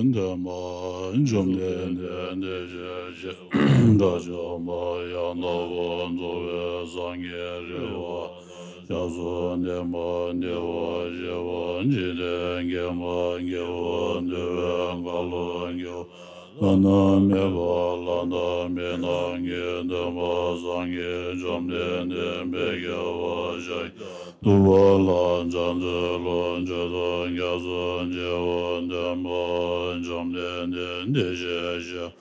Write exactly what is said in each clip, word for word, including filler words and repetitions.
འདན་མ་བཅོམ་ལྡན་འདས་དེ་བཞིན་གཤེགས་དགྲ་བཅོམ་པ་ཡང་དག་པར་རྫོགས་པའི་སངས་རྒྱས་རི་བོ་ཞབས་སུ་འདེགས་པ། བདེ་བར་གཤེགས་པ་འཇིག་རྟེན་མཁྱེན་པ། དགེ་བ་འདུལ་བའི་ཁ་ལོ་སྒྱུར་བ། བླ་ན་མེད་པ་ལྷ་དང་མི་རྣམས་ཀྱི་སྟོན་པ་སངས་རྒྱས་བཅོམ་ལྡན་འདས་མི་དགེ་བ་ཤ་འདུལ་བ་ལ་བྱང་ཆུབ་ལོངས་སྤྱོད་དང་རྒྱ་མཚོ་མཇལ་བ་སྟོན་པ་བཅོམ་ལྡན་འདས་དེ་བཞིན་གཤེགས་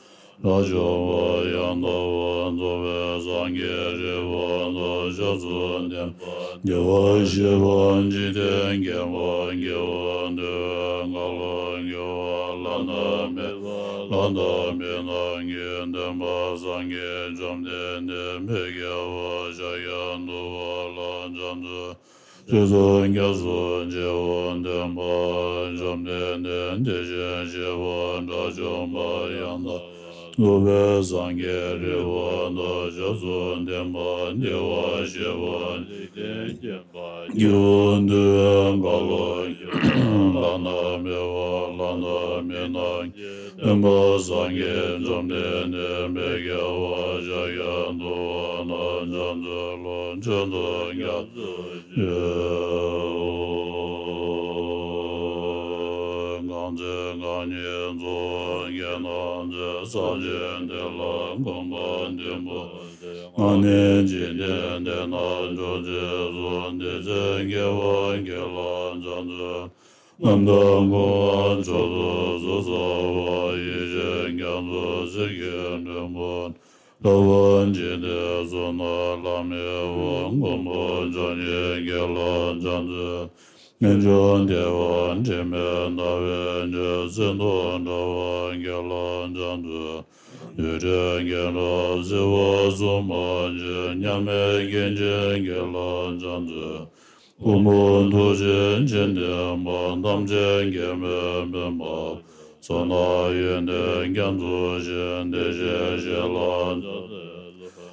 དགྲ་བཅོམ་པ་ཡང་དག་པར་རྫོགས་པའི་སངས་རྒྱས་རི་བོ་དང་ཞབས་སུ་འདེགས་པ། བདེ་བར་གཤེགས་པ་འཇིག་རྟེན་མཁྱེན་པ། དགེ་བ་འདུལ་བའི་ཁ་ལོ་སྒྱུར་བ། བླ་ན་མེད་པ་ལྷ་དང་མི་རྣམས་ཀྱི་སྟོན་པ་སངས་རྒྱས་བཅོམ་ལྡན་འདས་མི་དགེ་བ་ཤ་འདུལ་བ་ལ་བྱང་ཆུབ་ཆོས་དང་རྒྱ་མཚོ་མཇལ་བ་སྟོན་པ་བཅོམ་ལྡན་འདས་དེ་བཞིན་གཤེགས་པ་དགྲ་བཅོམ་པ་ཡང་དག་རྫོགས་པའི་སངས་རྒྱས་རི་བོ་དང་ཞབས་སུ་འདེགས་པ། བདེ་བར་གཤེགས་པ་འཇིག་རྟེན་མཁྱེན་པ། དགེ་བ་འདུལ་བའི་ཁ་ལོ་སྒྱུར་བ། བླ་ན་མེད་པ་ལྷ་དང་མི་རྣམས་ཀྱི་སྟོན་པ་སངས་རྒྱས་བཅོམ་ལྡན་འདས་མི་དགེ་བ་ཤ་འདུལ་བ་ལ་བྱང་ཆུབ་ལོངས་སྤྱོད་དང་རྒྱ་མཚོ་མཇལ་བ། གང་ཚེ་རྐང་གཉིས་རྫོགས་པའི་སངས་རྒྱས་རྣམས་ཀྱི་ས་ཆེན་དེ་ལ་གོམ་པ་བདུན་པོ་ང་ནི་འཇིག་རྟེན་འདི་ན་མཆོག་ཅེས་གསུངས། དེ་ཚེ་དགེ་བ་འགེབས་ལ་བྱང་ཆུབ་རྣམ་དག་ཀུན་མཆོག་ཏུ་གཟིགས་ཚར་བ། ཡེ་ཤེས་རྒྱ་མཚོ་ཟིལ་གྱིས་བསྒྲིལ་བ། ལྟ་བ་འཇིག་རྟེན་གསུམ་ན་ལྷམ་མེ་བ། མགོན་པོ་མཆོག་བརྙེས་དགེ་ལ་བྱང་ཆུབ། རྣལ་འབྱོར་བདེ་བ་དྲི་མེད་ཟླ་བའི་མཆོག། ཚེ་དང་བྲལ་བ་དགེ་ལ་བྱང་ཆུབ། རྡུལ་བྲལ་རྒྱན་དྲངས་བརྩེ་བ་གསུམ་མ་མཆིས། མཉམ་མེད་སྐྱེ་མཆེད་དགེ་ལ་བྱང་ཆུབ། མགོན་པོ་ཐུགས་རྗེ་ཅན་བརྟན་པ། ཐམས་ཅད་མཁྱེན་པའི་སྤྱན་མ་ལགས། གསང་སྔགས་ཡོན་ཏན་རྒྱ་མཚོ་ཆེ། དེ་བཞིན་གཤེགས་ལ་ཕྱག་འཚལ་ལོ།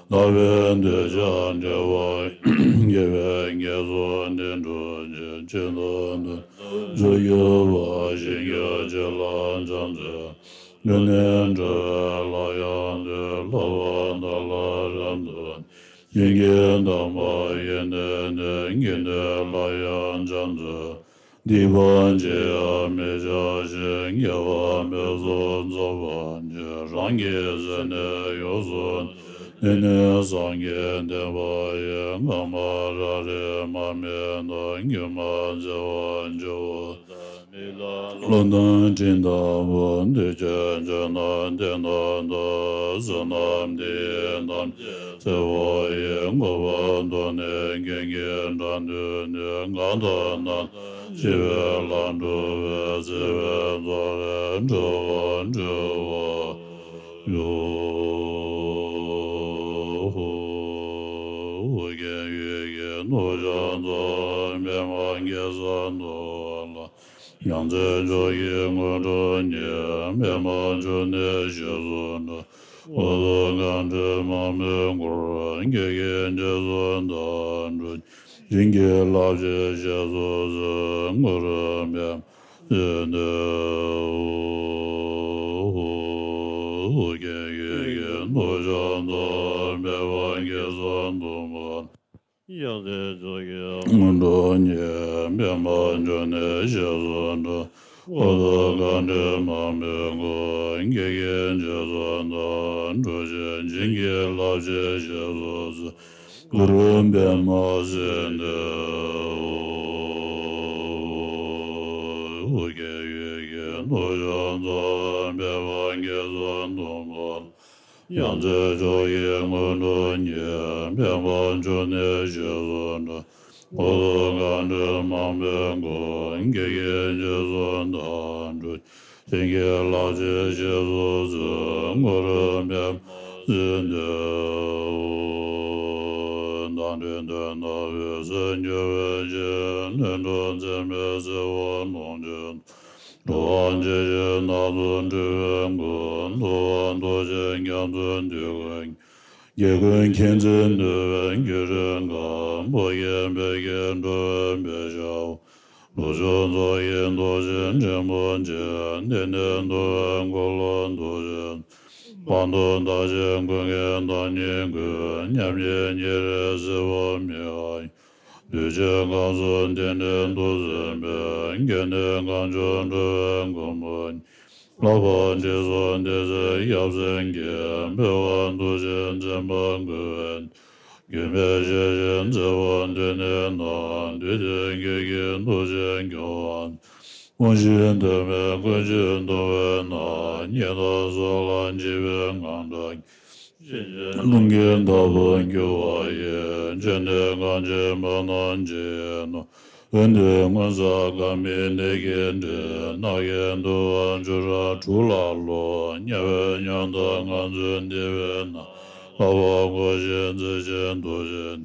ལྟ་བའི་འདོད་ཆགས་བྲལ་བ་ཡི། དགེ་བའི་དགེ་ཚོགས་འདི་འགྲུབ་ཅིང་། ཇི་ལྟར་འདོད་དོན་འགྲུབ་པར་ཤིན་ཏུ་རྗེ་ལ་ཕྱག་འཚལ་ལོ། ལུས་ནི་འགྲོ་བའི་ལམ་ཡང་དུ། ལྷག་པར་བདག་ལ་རབ་ཏུ་བསྟན། ཞིང་གི་དྭངས་པ་ཡེ་ནས་ནི། དགེ་འདུན་ལ་ཡང་ཕྱག་འཚལ་ལོ། སྡིག་པ་ཅི་ཡང་མི་བྱ་ཞིང་། དགེ་བ་ཕུན་སུམ་ཚོགས་པར་བྱེད། རང་གི་སེམས་ནི་ཡོངས་སུ་འདུལ། འདི་ནི་སངས་རྒྱས་བསྟན་པ་ཡི། གང་མ་ར་རི་མ་སྨད་ན། མཁྱེན་པ་བརྩེ་བ་ཆེ་བ་དང་ བློ་དང་དྲིན་དང་པོ་འདུས་བྱས་ཆོས་རྣམས་དེ་ལྟར་ཐལ། བསོད་ནམས་འདི་ཡིས་ཐམས་ཅད་གཟིགས་པ་ཡི། འགོག་པ་དང་ནི་རྐྱེན་གྱིས་རབ་འདུལ་ནས། གང་དག་སྣང་དང་བཞི་པའི་ལམ་བགྲོད་པའི། སྲིད་པའི་མཚོ་ལས་འགྲོ་བ་སྒྲོལ་བར་ཤོག། རྒྱལ་བའི་ཡུལ་གྱི་ནོར་བཟང་ཚོགས། མི་མང་གེ་སར་འདུ་བ་ལ། ཡང་རྩེ་མཆོག་གི་སྔོན་འགྲོ་ཉིད། མི་མང་འབྱོན་ནས་ཞེས་སུ་གྲགས། འོག་ཏུ་མཁའ་འགྲོ་མང་པོས་བསྐོར། སྐད་ཀྱིས་རྗེས་སུ་བདག་སྒྲུབ་ཅིང་། བྱིན་གྱིས་བརླབ་ཕྱིར་གཤེགས་སུ་གསོལ། གུ་རུ་པདྨ་སིདྡྷི་ཧཱུྃ། རྒྱལ་བའི་ཡུལ་གྱི་ནོར་བཟང་ཚོགས། མི་མང་གེ་སར་འདུ་བ། ཡང་རྩེ་མཆོག་གི་སྔོན་འགྲོ་ཉིད། མི་མང་འབྱོན་ནས་ཞེས་སུ་གྲགས། འོག་ཏུ་མཁའ་འགྲོ་མང་པོས་བསྐོར། སྐད་ཀྱིས་རྗེས་སུ་བདག་སྒྲུབ་ཅིང་། བྱིན་གྱིས་བརླབ་ཕྱིར་གཤེགས་སུ་གསོལ། གུ་རུ་པདྨ་སིདྡྷི་ཧཱུྃ། རྒྱལ་བའི་ཡུལ་གྱི་ནོར་བཟང་ཚོགས། མི་མང་གེ་སར་འདུ་བ། ཡང་རྩེ་མཆོག་གི་སྔོན་འགྲོ་ཉིད། མི་མང་འབྱོན་ནས་ཞེས་སུ་གྲགས། འོག་ཏུ་མཁའ་འགྲོ་མང་པོས་བསྐོར། སྐད་ཀྱིས་རྗེས་སུ་བདག་སྒྲུབ་ཅིང་། བྱིན་གྱིས་བརླབ་ཕྱིར་གཤེགས་སུ་གསོལ། གུ་རུ་པདྨ་སིདྡྷི་ཧཱུྃ། བདག་འདྲེན་དོན་དམ་འོད་གསལ་འགྱུར་བའི་ཕྱིར། གནོད་འགྲོ་འཛིན་པའི་སྲིད་པ་ལོངས་སྤྱོད་དུ། འགྲོ་བ་འཇིགས་བྱེད་སྣ་ཚོགས་སྒྲོལ་བའི་མགོན། ཐུབ་པ་མཐུ་ཆེན་རྒྱ་མཚོའི་བདུད་ཀུན། རྒྱལ་ཀུན་མཁྱེན་བརྩེ་འདུལ་བའི་རྒྱུད་ལ་གང་། ཕོ་རྒྱས་བོད་ཀྱི་འགྲོ་བའི་བོད་ཞྭ་བོ། ལུགས་ཕྱོགས་རྫོགས་ཀྱི་མདོ་ཆེན་ཕྲེང་བ་ཅན། བསྟན་འདི་འདུལ་བའི་འཁོར་ལོ་འདུལ་བྱེད། དཔལ་མཐུ་བདག་ཆེན་ཀུན་གྱི་བདག་ཉིད་ཀུན། ཉམས་ཀྱི་ཉེ་རིང་སྲིད་པ་མེད་པ་ཡི། གདུལ་བྱའི་ཁམས་སུ་བདེ་འབྲས་རྟོགས་ཟིན་པའི། སྐལ་ལྡན་གང་བྱུང་འགྲོ་བའི་མགོན་པོ་ཉིད། ལྷག་པར་དྲི་ཟར་འདོད་སྲེད་ཡབ་སྲས་ཀྱིས། འབོད་པ་མཐུ་ཆེན་འཛིན་པ་ཀུན། མགོན་མེད་ཞལ་བཞེས་མཛད་པ་འདི་ནི་ན། འདུས་བྱས་སྐད་ཀྱི་མཐུ་ཆེན་སྐྱོབ་པ། དབང་བཞི་དུ་མས་ཀུན་སྤྱོད་འདུལ་བས་ན། ཉི་ཟླ་སོགས་ལ་འཇིགས་པའི་དངངས་སྐྲག་གིས། གཤིན་རྗེའི་རླུང་གིས་བདག་པོ་རྒྱུ་བ་ཡི། འབྱོན་ནས་གངས་ཅན་བར་སྣང་མཇལ་ནོ། འོན་ཏེ་སྔོན་བསགས་དགའ་མི་ནད་ཀྱི་དྲི། རྣག་གིས་འདུལ་བ་བཅུ་ཕྲག་དྲུག་ལ་སློབ། དམྱལ་བའི་ཉམ་ཐག་ངང་ཚུལ་འདི་བས་ན། ལྷག་པར་འཁོར་བཞིན་བརྫི་བྱེད་འདུལ་བྱེད།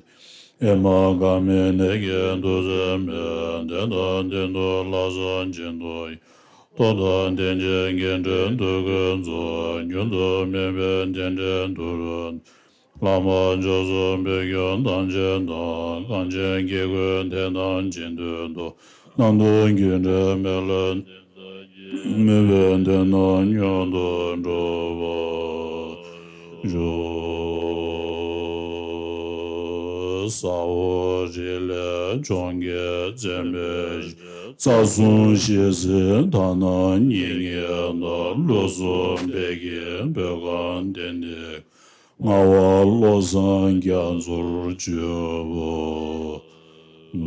ཨེ་མ་དགའ་མི་ནད་ཀྱིས་འདུལ་ཟིན་པའི། བདེན་དང་བདེན་མཐུ་ལྷ་བསངས་སྦྱིན་དུ་ཡི། སྟོབས་དང་ལྡན་ཅིང་དགེ་འབྲས་འདོད་དགུ་རྫོགས། རྒྱུན་དུ་སྨིན་པའི་བདེ་འབྲས་འདུ་རུ། བླ་མ་མཆོག་གསུམ་འབོད་སྐྱོང་དམ་ཅན་དང་། གངས་ཅན་སྐྱེ་དགུའི་དད་དང་སྦྱིན་འདུན་དུ། རྣམ་རྟོག་རྒྱུ་འབྲས་མེད་ལས་འདས་སངས་རྒྱས། མོས་པའི་དོན་རྣམས་མངོན་དུ་འགྲུབ་པར་ཤོག། ཟ་འོག་རི་ལས་འབྱུང་གི་བཙན་པོའི་གཞི། རྩ་གསུམ་ཞི་བསིལ་དག་སྣང་ཉིད་ངེས་ལ། ལུགས་གསུམ་འབད་ཀྱིས་བོད་ཁམས་བདེ་འདིར། ལྔ་པ་བློ་བཟང་རྒྱ་མཚོར་སྤྱོད་པ།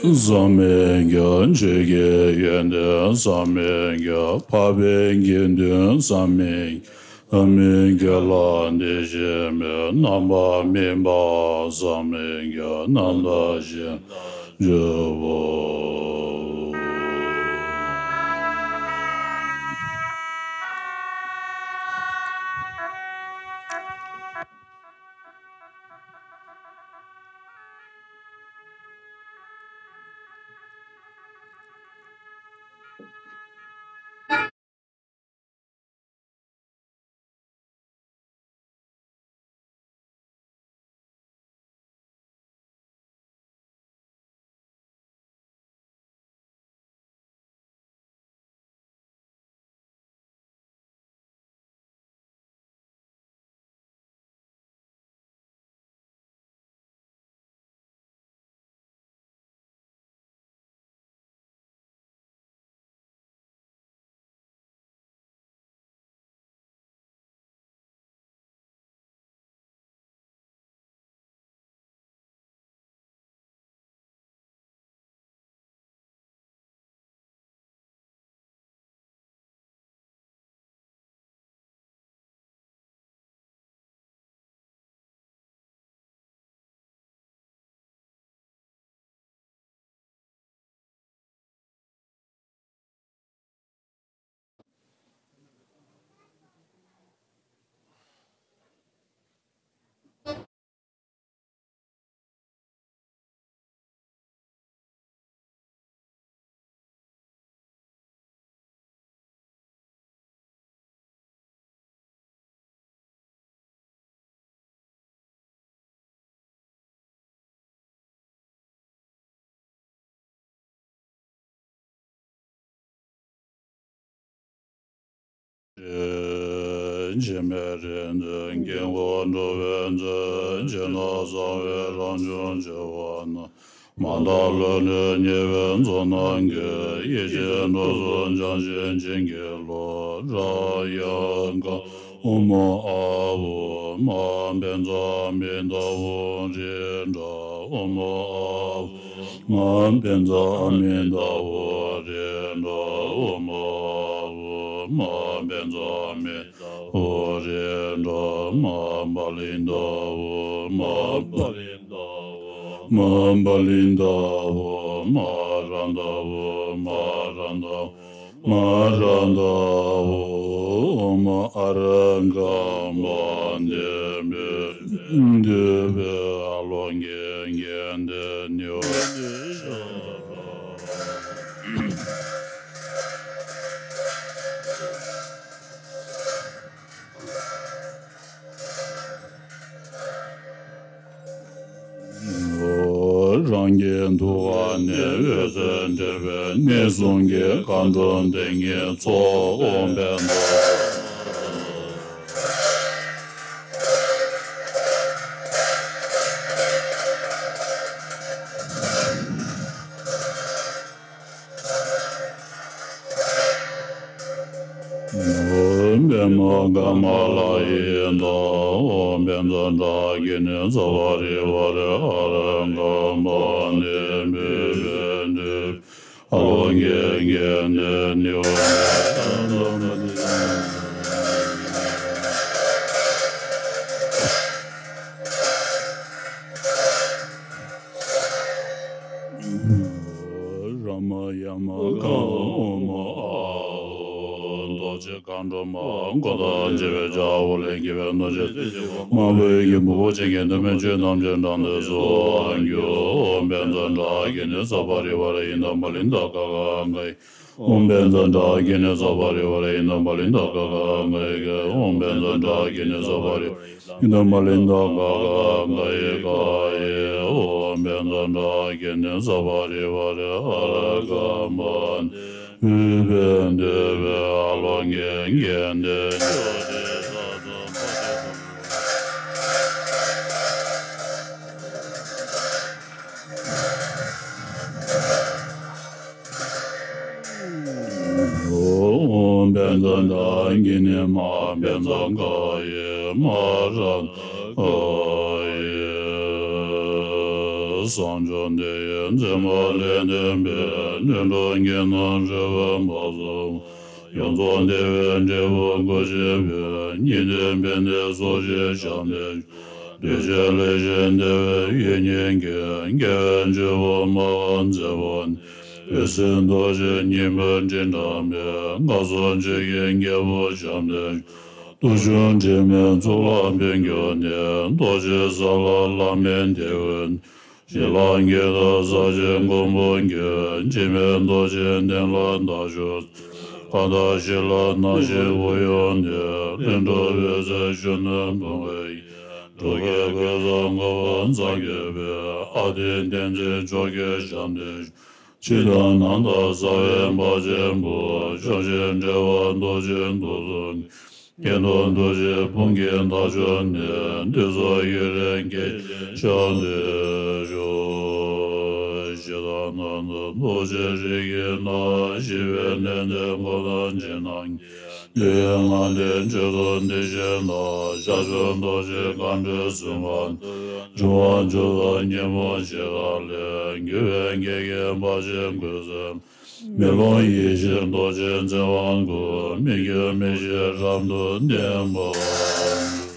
ཟག་མེད་རྒྱ། ཆོས་ཀྱི་ཡོན་ཏན་ཟག་མེད་རྒྱ། འཕགས་པའི་དགེ་འདུན་ཟག་མེད་རྒྱ། ལྷ་མིའི་དགེ་ལ་འདི་ཞེས་མིན། རྣམ་པར་སྨིན་པ་ཟག་མེད་རྒྱ། རྣམ་དག་གཞན་དག་སྤྱོད་པ། འཆི་མེད་རིག་འཛིན་དཀྱིལ་འཁོར་འགྲོ་བའི་མཛོད། ཕྱི་ནང་གསང་བའི་རང་བྱུང་བྱེ་བ་རྣམས། མ་དག་ལྷུན་གྲུབ་བརྙེས་པའི་ཚོགས་རྣམས་ཀྱིས། ཡེ་ཤེས་འགྲོ་གསུམ་སྦྱངས་ཤིང་བྱིན་གྱིས་རློབས། རང་ཡལ་གང་ཨོཾ་ཨཱཿཧཱུྃ་མ། བཛྲ་ཨ་མི་ཏ་ཧོ་རེ་ཏྲ། ཨོཾ་ཨཱཿཧཱུྃ་མ། བཛྲ་ཨ་མི་ཏ་ཧོ་རེ་ཏྲ། ཨོཾ་ཨཱཿཧཱུྃ་མ། བཛྲ་ཨ་མི་ཧོ་རེ་ཏྲ། མ་པ་ལི་ཏ་ཧོ། མ་པ་ལི་ཏ་ཧོ། མ་པ་ལི་ཏ་ཧོ། མ་ར་ཏ་ཧོ། མ་ར་ཏ་ཧོ། མ་ར་ཏ་ཧོ། ཨོཾ་ཨཱ་ར་ག་མ་ནི་པུ་ཏི་བེ་ཨ་ལོ་ཀེ་གན་དི་ནི་ཝ་ནི་ཤ། རང་གི་ཐུགས་ཀ་ནས་འོད་ཟེར་འཕྲོས་པས། གནས་གསུམ་གྱི་མཁའ་འགྲོ་སྡེ་བརྒྱད་ཚོགས། ཨོཾ་བཛྲ། ཨོཾ་པདྨ་ཀ་མ་ལ་ཡེ་ཏ། ཨོཾ་བཛྲ་ཏ་ཀི་ནི་ཙ་པ་རི་ཝ་རེ་ཨ་ར་ག་མ་ནི་པུ་བེ་ཏི་ཨ་ལོ་ཀེ་གན་དི་ནི་ཝ་ནི། རཱ་མ་ཡ་མ་ག་ཨོཾ་ཨཱཿཧཱུྃ། རྡོ་རྗེ་མཁའ་འགྲོ་མ། འཁོར་དང་བཅས་པའི་བྱ་བ་ལས་སྐྱེས་པའི་རྡོ་རྗེ་རྩེ་གཅིག་པ། དམར་པོའི་གི་སྦུ་གུ་ཅན་གྱི་གདོད་མའི་ཆོས་ཐམས་ཅད་དགྲར་འདུས་སུ་གྱུར། ཨོཾ་བཛྲ་ཏ་ཀི་ནི་ཙ་པ་རི་ཝ་རེ་ཨི་ཏ་བ་ལི་ཏ་ཀ་ག་ག་ཡི། ཨོཾ་བཛྲ་ཏ་ཀི་ནི་ཙ་པ་རི་ཝ་རེ་ཨི་ཏ་བ་ལི་ཏ་ཀ་ག་ག་ཡི་ག། ཨོཾ་བཛྲ་ཏ་ཀི་ནི་ཙ་པ་རི་ཝ་རེ་ཨི་ཏ་བ་ལི་ཏ་ཀ་ག་ག་ཡི་ག་ཡི། ཨོཾ་བཛྲ་ཏ་ཀི་ནི་ཙ་པ་རི་ཝ་རེ་ཨ་ར་ག་མ་ནི་པུ་བེ་ཏི་བེ་ཨ་ལོ་ཀེ་གན་དི་ནི་ཝ་ནི་ཤ། ཨོཾ་བཛྲ་ཏ་ཀི་ནི་མ། བཛྲ་ག་ཡེ་མ་ར་ག་ཡེ། བསང་མཆོད་དེ་ཡི་མཛེས་མ་ལས་ཐོན་པའི། ལྷུན་གྲུབ་དཀྱིལ་ན་རོལ་པ་བབས་སོ། ཡོངས་རྫོགས་བདེ་བའི་འབྲས་བུ་འགོད་བྱེད་པའི། ཉི་ཟླའི་འཕེན་ལྡན་ཚོགས་ཀྱི་ཞབས་ཏོག་གདུལ་བྱའི་ལས་ཀྱི་བདེ་བའི་ཡིད་བརྙེས་ཀྱི། དགེ་བའི་འབྱེད་པོ་མ་ག་མཛད་པ་ནི། འོད་ཟེར་རྡོ་རྗེ་སྙིང་པོའི་སྤྲིན་བཀྲམ་པས། མཁའ་སོགས་ཆོས་ཀྱི་རྒྱལ་པོ་ཞབས་ཏོག་སྟོབས་བཅུ་དྲི་མེད་གཙུག་ལག་ཕུལ་གྱུར་ནས། རྡོ་རྗེ་ས་ལ་བླ་མེད་བདེ་བའི། ཞི་ལྷ་དགྱེས་ཏེ་ས་གཞིའི་མགོན་པོ་ཁྱོད། འཆི་མེད་རྡོ་རྗེ་གདན་ལ་བདག་བཞུགས། མཁའ་ལྟར་ཞི་ལྷ་རྣམ་བཞི་དབུས་དབྱུང་ནས། ལྷུན་གྲུབ་འོད་ཟེར་གཞོན་ནུ་བུང་བའི་ཡུལ། འགྲོ་ཀུན་གོས་བཟང་གོ་འཕང་མཛངས་བསྐྱེད་པའི། ཨ་ཏི་བསྟན་འཛིན་མཆོག་གི་ཞབས་འདེགས་ཞུ། ཕྱི་དང་ནང་དང་རྩ་བའི་དཔལ་ཆེན་པོ། ཕྱོགས་བཞིར་འབྲེལ་བ་རྡོ་རྗེ་གདུང་བཟུང་། སྐྱེ་འགྲོ་འདུ་བྱེད་དཔུང་གིས་བདག་སྐྱོབ་ནས། བདུད་ཚོགས་ཡུལ་ལས་སྐྱེ་མཆེད་ཞབས་འདེགས་ཞུ། ཕྱི་དང་ནང་དུ་རྡོ་རྗེ་རིགས་ཀྱི་སྣང་བ། ཞི་བའི་གནས་འདིར་འཁོར་དང་འཇིག་རྟེན་ཉིད། འདུལ་བའི་ངང་ལས་སྤྱོད་དོ་འདི་ཕྱིར་ལ། ཤར་ཕྱོགས་རྡོ་རྗེ་མཁའ་འགྲོའི་གཟིམ་ཁང་དུ། འབྱུང་བ་ཆུ་སྲིན་ཉོན་མོངས་འཆི་བདག་ལས། རྒྱུ་བའི་བགེགས་ཀྱི་བར་ཆད་ཀུན་སེལ། མེ་ལོང་ཡེ་ཤེས་རྡོ་རྗེ་རྩེ་བ་ཀུན། མི་འགྱུར་མི་ཤིགས་རབ་ཏུ་བརྟན་པར་འགྱུར།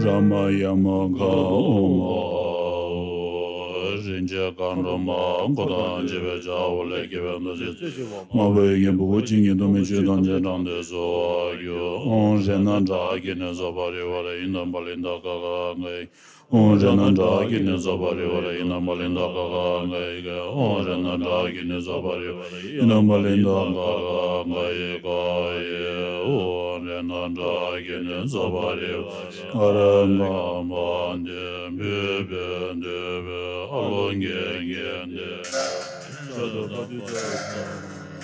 རཱ་མ་ཡ་མ་ག་ཨོཾ་ཨཱཿཧཱུྃ། རིན་ཆེན་མཁའ་འགྲོ་མ། འཁོར་དང་བཅས་པའི་བྱ་བ་ལས་སྐྱེས་པའི་རྡོ་རྗེ་རྩེ་གཅིག་པ། དམར་པོའི་གི་སྦུ་གུ་ཅན་གྱི་གདོད་མའི་ཆོས་ཐམས་ཅད་དགྲར་འདུས་སུ་གྱུར། ཨོཾ་རཏྣ་ཏ་ཀི་ནི་ཙ་པ་རི་ཝ་རེ་ཨི་ཏ་བ་ལི་ཏ་ཀ་ག་ག་ཡི། ཨོཾ་རཏྣ་ཏ་ཀི་ནི་ཙ་པ་རི་ཝ་རེ་ཨི་ཏ་བ་ལི་ཏ་ཀ་ག་ག་ཡི་ག། ཨོཾ་རཏྣ་ཏ་ཀི་ནི་ཙ་པ་རི་ཝ་རེ་ཨི་ཏ་བ་ལི་ཏ་ཀ་ག་ག་ཡི་ག་ཡི། ཨོཾ་རཏྣ་ཏ་ཀི་ནི་ཙ་པ་རི་ཝ་རེ་ཨ་ར་ག་མ་ནི་པུ་བེ་ཏི་བེ་ཨ་ ལོ་འགལ་འགལ་འདས་ཆ་དུ་ལ་དུས་ཚོད།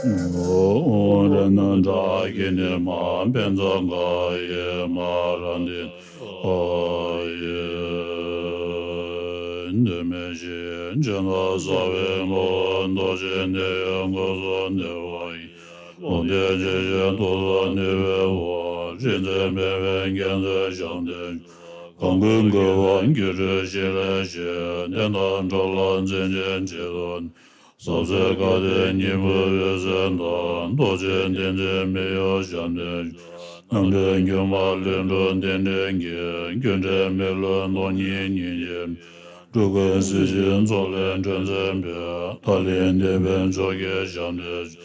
ཨོ་ར་ན་དྲག་གི་ནི་མ་པན་ཙ་ག་ཡེ་མ་ར་འདི་ཨ་ཡེ་འདི་མེ་ཤི་ཇི་ན་ས་བེ་ལོ་འདོ་ཅེ་ནེ་ཡོ་གོ་སོ་ནེ་བ་ཡི་ལོ་འདི་ཇི་ཞེ་དོ་ས་ནེ་བེ་བ་རི་ཛེ་མེ་བེ་གེ་ཛེ་ཞམ་དེ། གང་གི་མགོན་པོ་སྒྱུ་འཕྲུལ་ཞིང་ལས་ཞེས། བདེན་དང་འགྲོ་ལ་འཛིན་ཅིང་བྱེད་དོ། ཟབ་གསལ་དགའ་ལྡན་སྙིང་པོའི་འོད་ཟེར་དང་། རྡོ་རྗེ་གདན་འཛིན་མི་གཡོ་ཞབས་བརྟན་ཞུ། རྣམ་འདྲེན་སྒྱུ་མ་ལྷུན་གྲུབ་གདན་འདྲེན་གྱི། རྒྱུ་འབྲས་མི་བསླུ་སྟོང་ཉིད་སྙིང་རྗེ། འགྲོ་ཀུན་སྲིད་ཞིའི་མཚོ་ལས་འགྲོལ་མཛད་པའི། ཏཱ་ལའི་གདན་དཔལ་མཆོག་གི་ཞབས་བརྟན་ཞུ།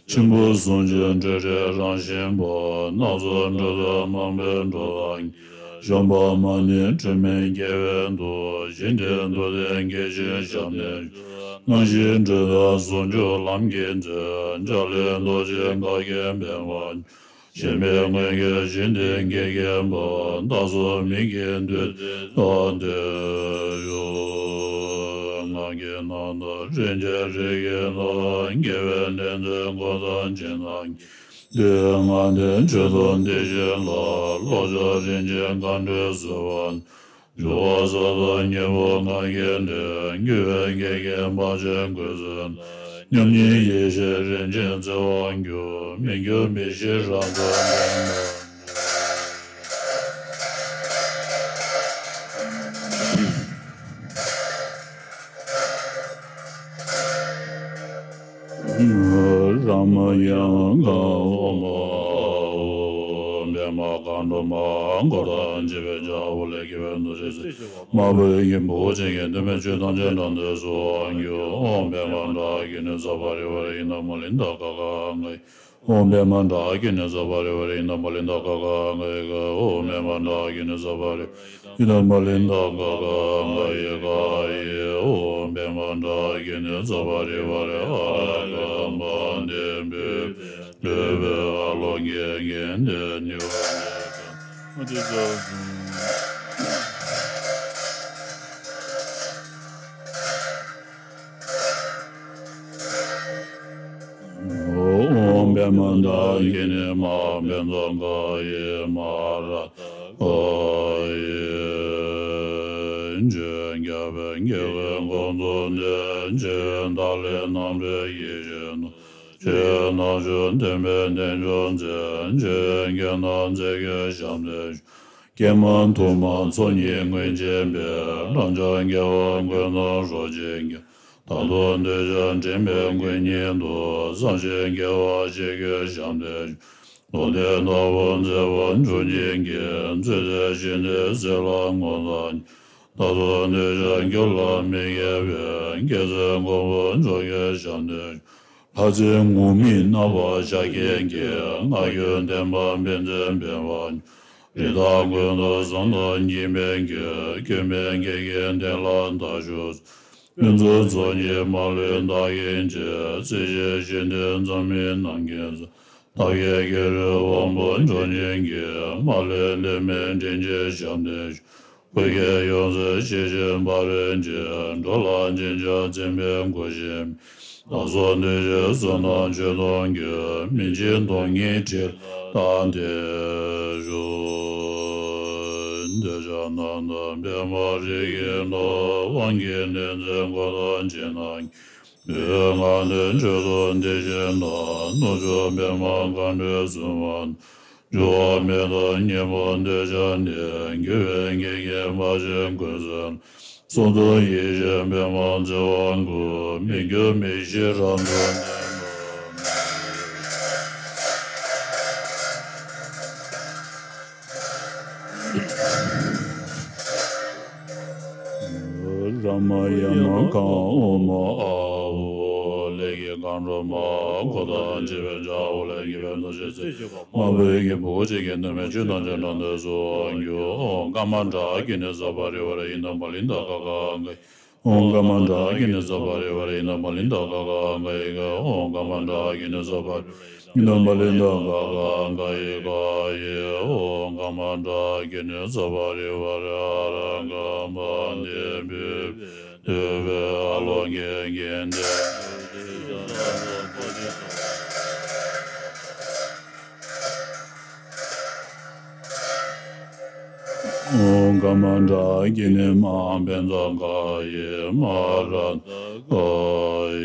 ཆེན་པོ་གསུང་ཆོས་སྤྲོས་བྲལ་རང་བཞིན་པ། སྣ་ཚོགས་འགྲོ་དོན་སྣང་བའི་འགྲོ་ལ་ངེས། གཞོམ་པ་མ་ནུས་འཁྲུལ་མེད་རྒྱལ་བའི་མཐུ། ཞི་བདེའི་མདོ་སྡེ་དགེ་ཆེན་ཞབས་བརྟན་ཞུ། སྣང་ཞིང་འགྲོ་དོན་ཟུང་འཇུག་ལམ་གྱི་མཛོད། འཇའ་ལུས་རྡོ་རྗེ་འགག་གི་བེམ་པོ། ཞེན་མེད་མངོན་གྱུར་ཞི་བདེའི་དགེ་རྒན་པ། བདག་སོགས་མིག་གིས་འདུད་དེ་ལྟ་སྟེ་ཡོད། ངག་གི་ནང་དུ་རིན་ཆེན་རིགས་ཀྱི་མཐའ། དགེ་བའི་ལེགས་མཛད་འགོད་དང་བྱིན་རླབས་ཀྱི། འདི་ཡང་ངག་འདི་མཆོད་དོ་འདི་བཞིན་ལ། ལོ་ལྕགས་རིན་ཆེན་མཁའ་འགྲོས་གསོལ་བ། འགྲོ་བ་ས་དང་སྙིང་པོ་ངག་གི་སྒྲས། བསྒྱུར་བའི་དགེ་རྒན་དཔལ་ཆེན་ཀུན་བཟང་། མཉམ་ཉིད་ཡེ་ཤེས་རིན་ཆེན་བརྩེ་བ་རྒྱུ། མི་འགྱུར་མི་ཤིགས་རབ་ཏུ་བརྟན་པ། རཱ་མ་ཡན་གང་ཨོ་མ་ཨོ། པདྨ་མཁའ་འགྲོ་མ་འཁོར་དང་བཅས་པའི་ལྕགས་ཕུར་ལས་སྐྱེས་པའི་རྡོ་རྗེ་རྩེ་གཅིག་པ། དམར་པོའི་གི་འབུ་ཅན་གྱི་གདོད་མའི་ཆོས་ཐམས་ཅད་དགྲ་འདུལ་སུ་འགྱུར། ཨོཾ་པདྨ་དྲག་གི་ནི་ཛ་བྷ་རི་ཝ་རི་ཨིནྡ་མ་ལི་ནྡ་ཀ་ཀ་ག་ཡི་ག། ཨོཾ་པདྨ་དྲག་གི་ནི་ཛ་བྷ་རི་ཝ་རི་ཨིནྡ་མ་ལི་ནྡ་ཀ་ཀ་ག་ཡི་ག། ཨོཾ་པདྨ་དྲག་གི་ནི་ཛ་བྷ་རི་ཝ་རི་ཨིནྡ་མ་ལི་ནྡ་ཀ་ཀ་ག་ཡི་ག་ཡེ། ཨོཾ་པདྨ་དྲག་གི་ནི་ཛ་བྷ་རི་ཝ་རི་ཨ་ར་ཀ་མ་དེ་བྷེ་བྷེ་བྷེ་ཨ་ལོ་གེ་གེ་དེ་ནི་བ་ནི་ཀ་མ་དེ་ཛ་ཟུང་། ཨོཾ་པདྨ་དྲག་གི་ནི་མ་པན་ཙ་ག་ཡེ་མ་ར་ཨ་ཡེ། ཆོས་རྒྱལ་བའི་དགེ་བའི་འགོ་འཛུགས་ནས། ཆོས་ཐར་ལས་རྣམ་གྲོལ་ཡེ་ཤེས་སྣང་། ཆོས་རྣལ་འབྱོར་བདེན་པའི་རྣལ་འབྱོར་མཛད། ཆོས་རྒྱལ་རྣམས་མཛད་དགོས་ཞབས་བརྟན་ཞུ། ཀྱེ་མ་ཐུབ་པ་ཚོགས་གཉིས་མངོན་བྱེད་པའི། རབ་འབྱམས་རྒྱལ་བ་མགོན་རྣམས་རོལ་ཆེན་གྱིས། བདག་ཐོབ་འདོད་ཆགས་འདྲེན་པའི་མགོན་ཉིད་དུ། བསམ་ཤེས་དགེ་བ་བྱེད་དགོས་ཞབས་བརྟན་ཞུ། མདོ་སྡེ་ལྟ་བུ་མཛད་པ་མཆོག་བརྙེས་ཀྱི། མཛོད་བཙན་ཞི་བདེའི་ཚེ་ལ་ངོ་མཚར། བདག་ཐོབ་འདོད་ཆགས་རྒྱུད་ལ་མི་སྐྱེ་བའི། རྒྱལ་སྲས་མགོན་པོ་མཆོག་གི་ཞབས་བརྟན་ཞུ། ལྷ་རྫས་ངུར་སྨྲིག་བསྣམས་པ་ཤཱཀྱའི་གི། མངའ་བདག་བདེན་པ་བེམ་རྩེ་བེམ་པོ། རི་དྭགས་ཀུན་ཏུ་བཟང་དང་སྙིགས་མའི་གི། སྐྱོན་མེད་དགེ་རྒན་གདན་ལ་བདག་བཞུགས། ཕུན་ཚོགས་ཚོགས་གཉིས་མ་ལུས་བདག་གིས་བྱེད། རྩེ་གཅིག་ཞི་བདེའི་འཛམ་གླིང་ནམ་མཁའི་མཛོད། བདག་གི་དགེ་རུ་དབང་པོ་མཆོག་བརྙེས་ཀྱི། མ་ལུས་ལས་མེད་འདྲེན་བྱེད་ཞབས་བརྟན་ཞུ། བོད་ཀྱི་ཡང་སྲིད་ཞི་བྱེད་འབའ་རོན་གྱི། འགྲོ་ལ་སྦྱིན་བྱ་བཙུན་པའི་མགོ་བཞི་མའི། བདག་སོགས་འདུས་བྱས་བསོད་ནམས་ཆོས་སྟོང་གི། སྨིན་བྱེད་སྟོང་ཉིད་ཁྲིད་ལ་བདག་བརྟན་ཞུ། འདོད་ཆགས་རྣམས་དང་པདྨ་རིགས་ཀྱི་མཐའ། དབང་གི་གནས་མཛད་འགོད་དང་བྱིན་རླབས་ཀྱི། འདི་ཡང་ངག་འདི་མཆོད་དོ་འདི་བཞིན་ལ། ནུབ་ཕྱོགས་པདྨ་མཁའ་འགྲོའི་བཙུན་མ། འགྱུར་བ་མེད་དང་སྙིང་པོ་འདོད་ཆགས་ནི། འགྱུར་བའི་དགེ་རྒན་དཔལ་ཆེན་ཀུན་བཟང་། གསུང་དང་ཡེ་ཤེས་པདྨ་བརྩེ་བ་སྐུ། མི་འགྱུར་མི་ཤིགས་རབ་ཏུ་བརྟན་པ། རཱ་མ་ཡ་མ་གང་ཨོཾ་ཨཱཿཧཱུྃ། ལས་ཀྱི་མཁའ་འགྲོ་མ། འཁོར་དང་བཅས་པའི་ལྕགས་ཕུར་ལས་སྐྱེས་པའི་རྡོ་རྗེ་རྩེ་གཅིག་པ། དམར་པོའི་གི་འབུ་གཅིག་གིས་གདོད་མའི་ཆོས་ཐམས་ཅད་དགྲ་འདུལ་སུ་འགྱུར། ཨོཾ་ཀ་མ་དྲག་གི་ནི་ཛ་བྷ་རི་ཝ་རི་ཨིནྡ་མ་ལི་ནྡ་ཀ་ཀ་ག་ཡི། ཨོཾ་ཀརྨ་ཏྲཱ་གི་ནི་ས་པ་རི་ཝཱ་ར་ཨི་ན་མ་ལི་ད་ག་ག་ག་ཡི་ག། ཨོཾ་ཀརྨ་ཏྲཱ་གི་ནི་ས་པ་རི་ཝཱ་ར་ཨི་ན་མ་ལི་ད་ག་ག་ག་ཡི་ག་ཡི། ཨོཾ་ཀརྨ་ཏྲཱ་གི་ནི་ས་པ་རི་ཝཱ་ར་ཨ་ར་ཀ་མ་ནི་བི་བི་དུ་བེ་ཨ་ལོ་ཀེ་ཀེ་ནྡེ། ཨོཾ་ཀརྨ་ཏྲཱ་གི་ནི་མ་བཛྲ་ག་ཡི་མ་ར་ཏ་ག་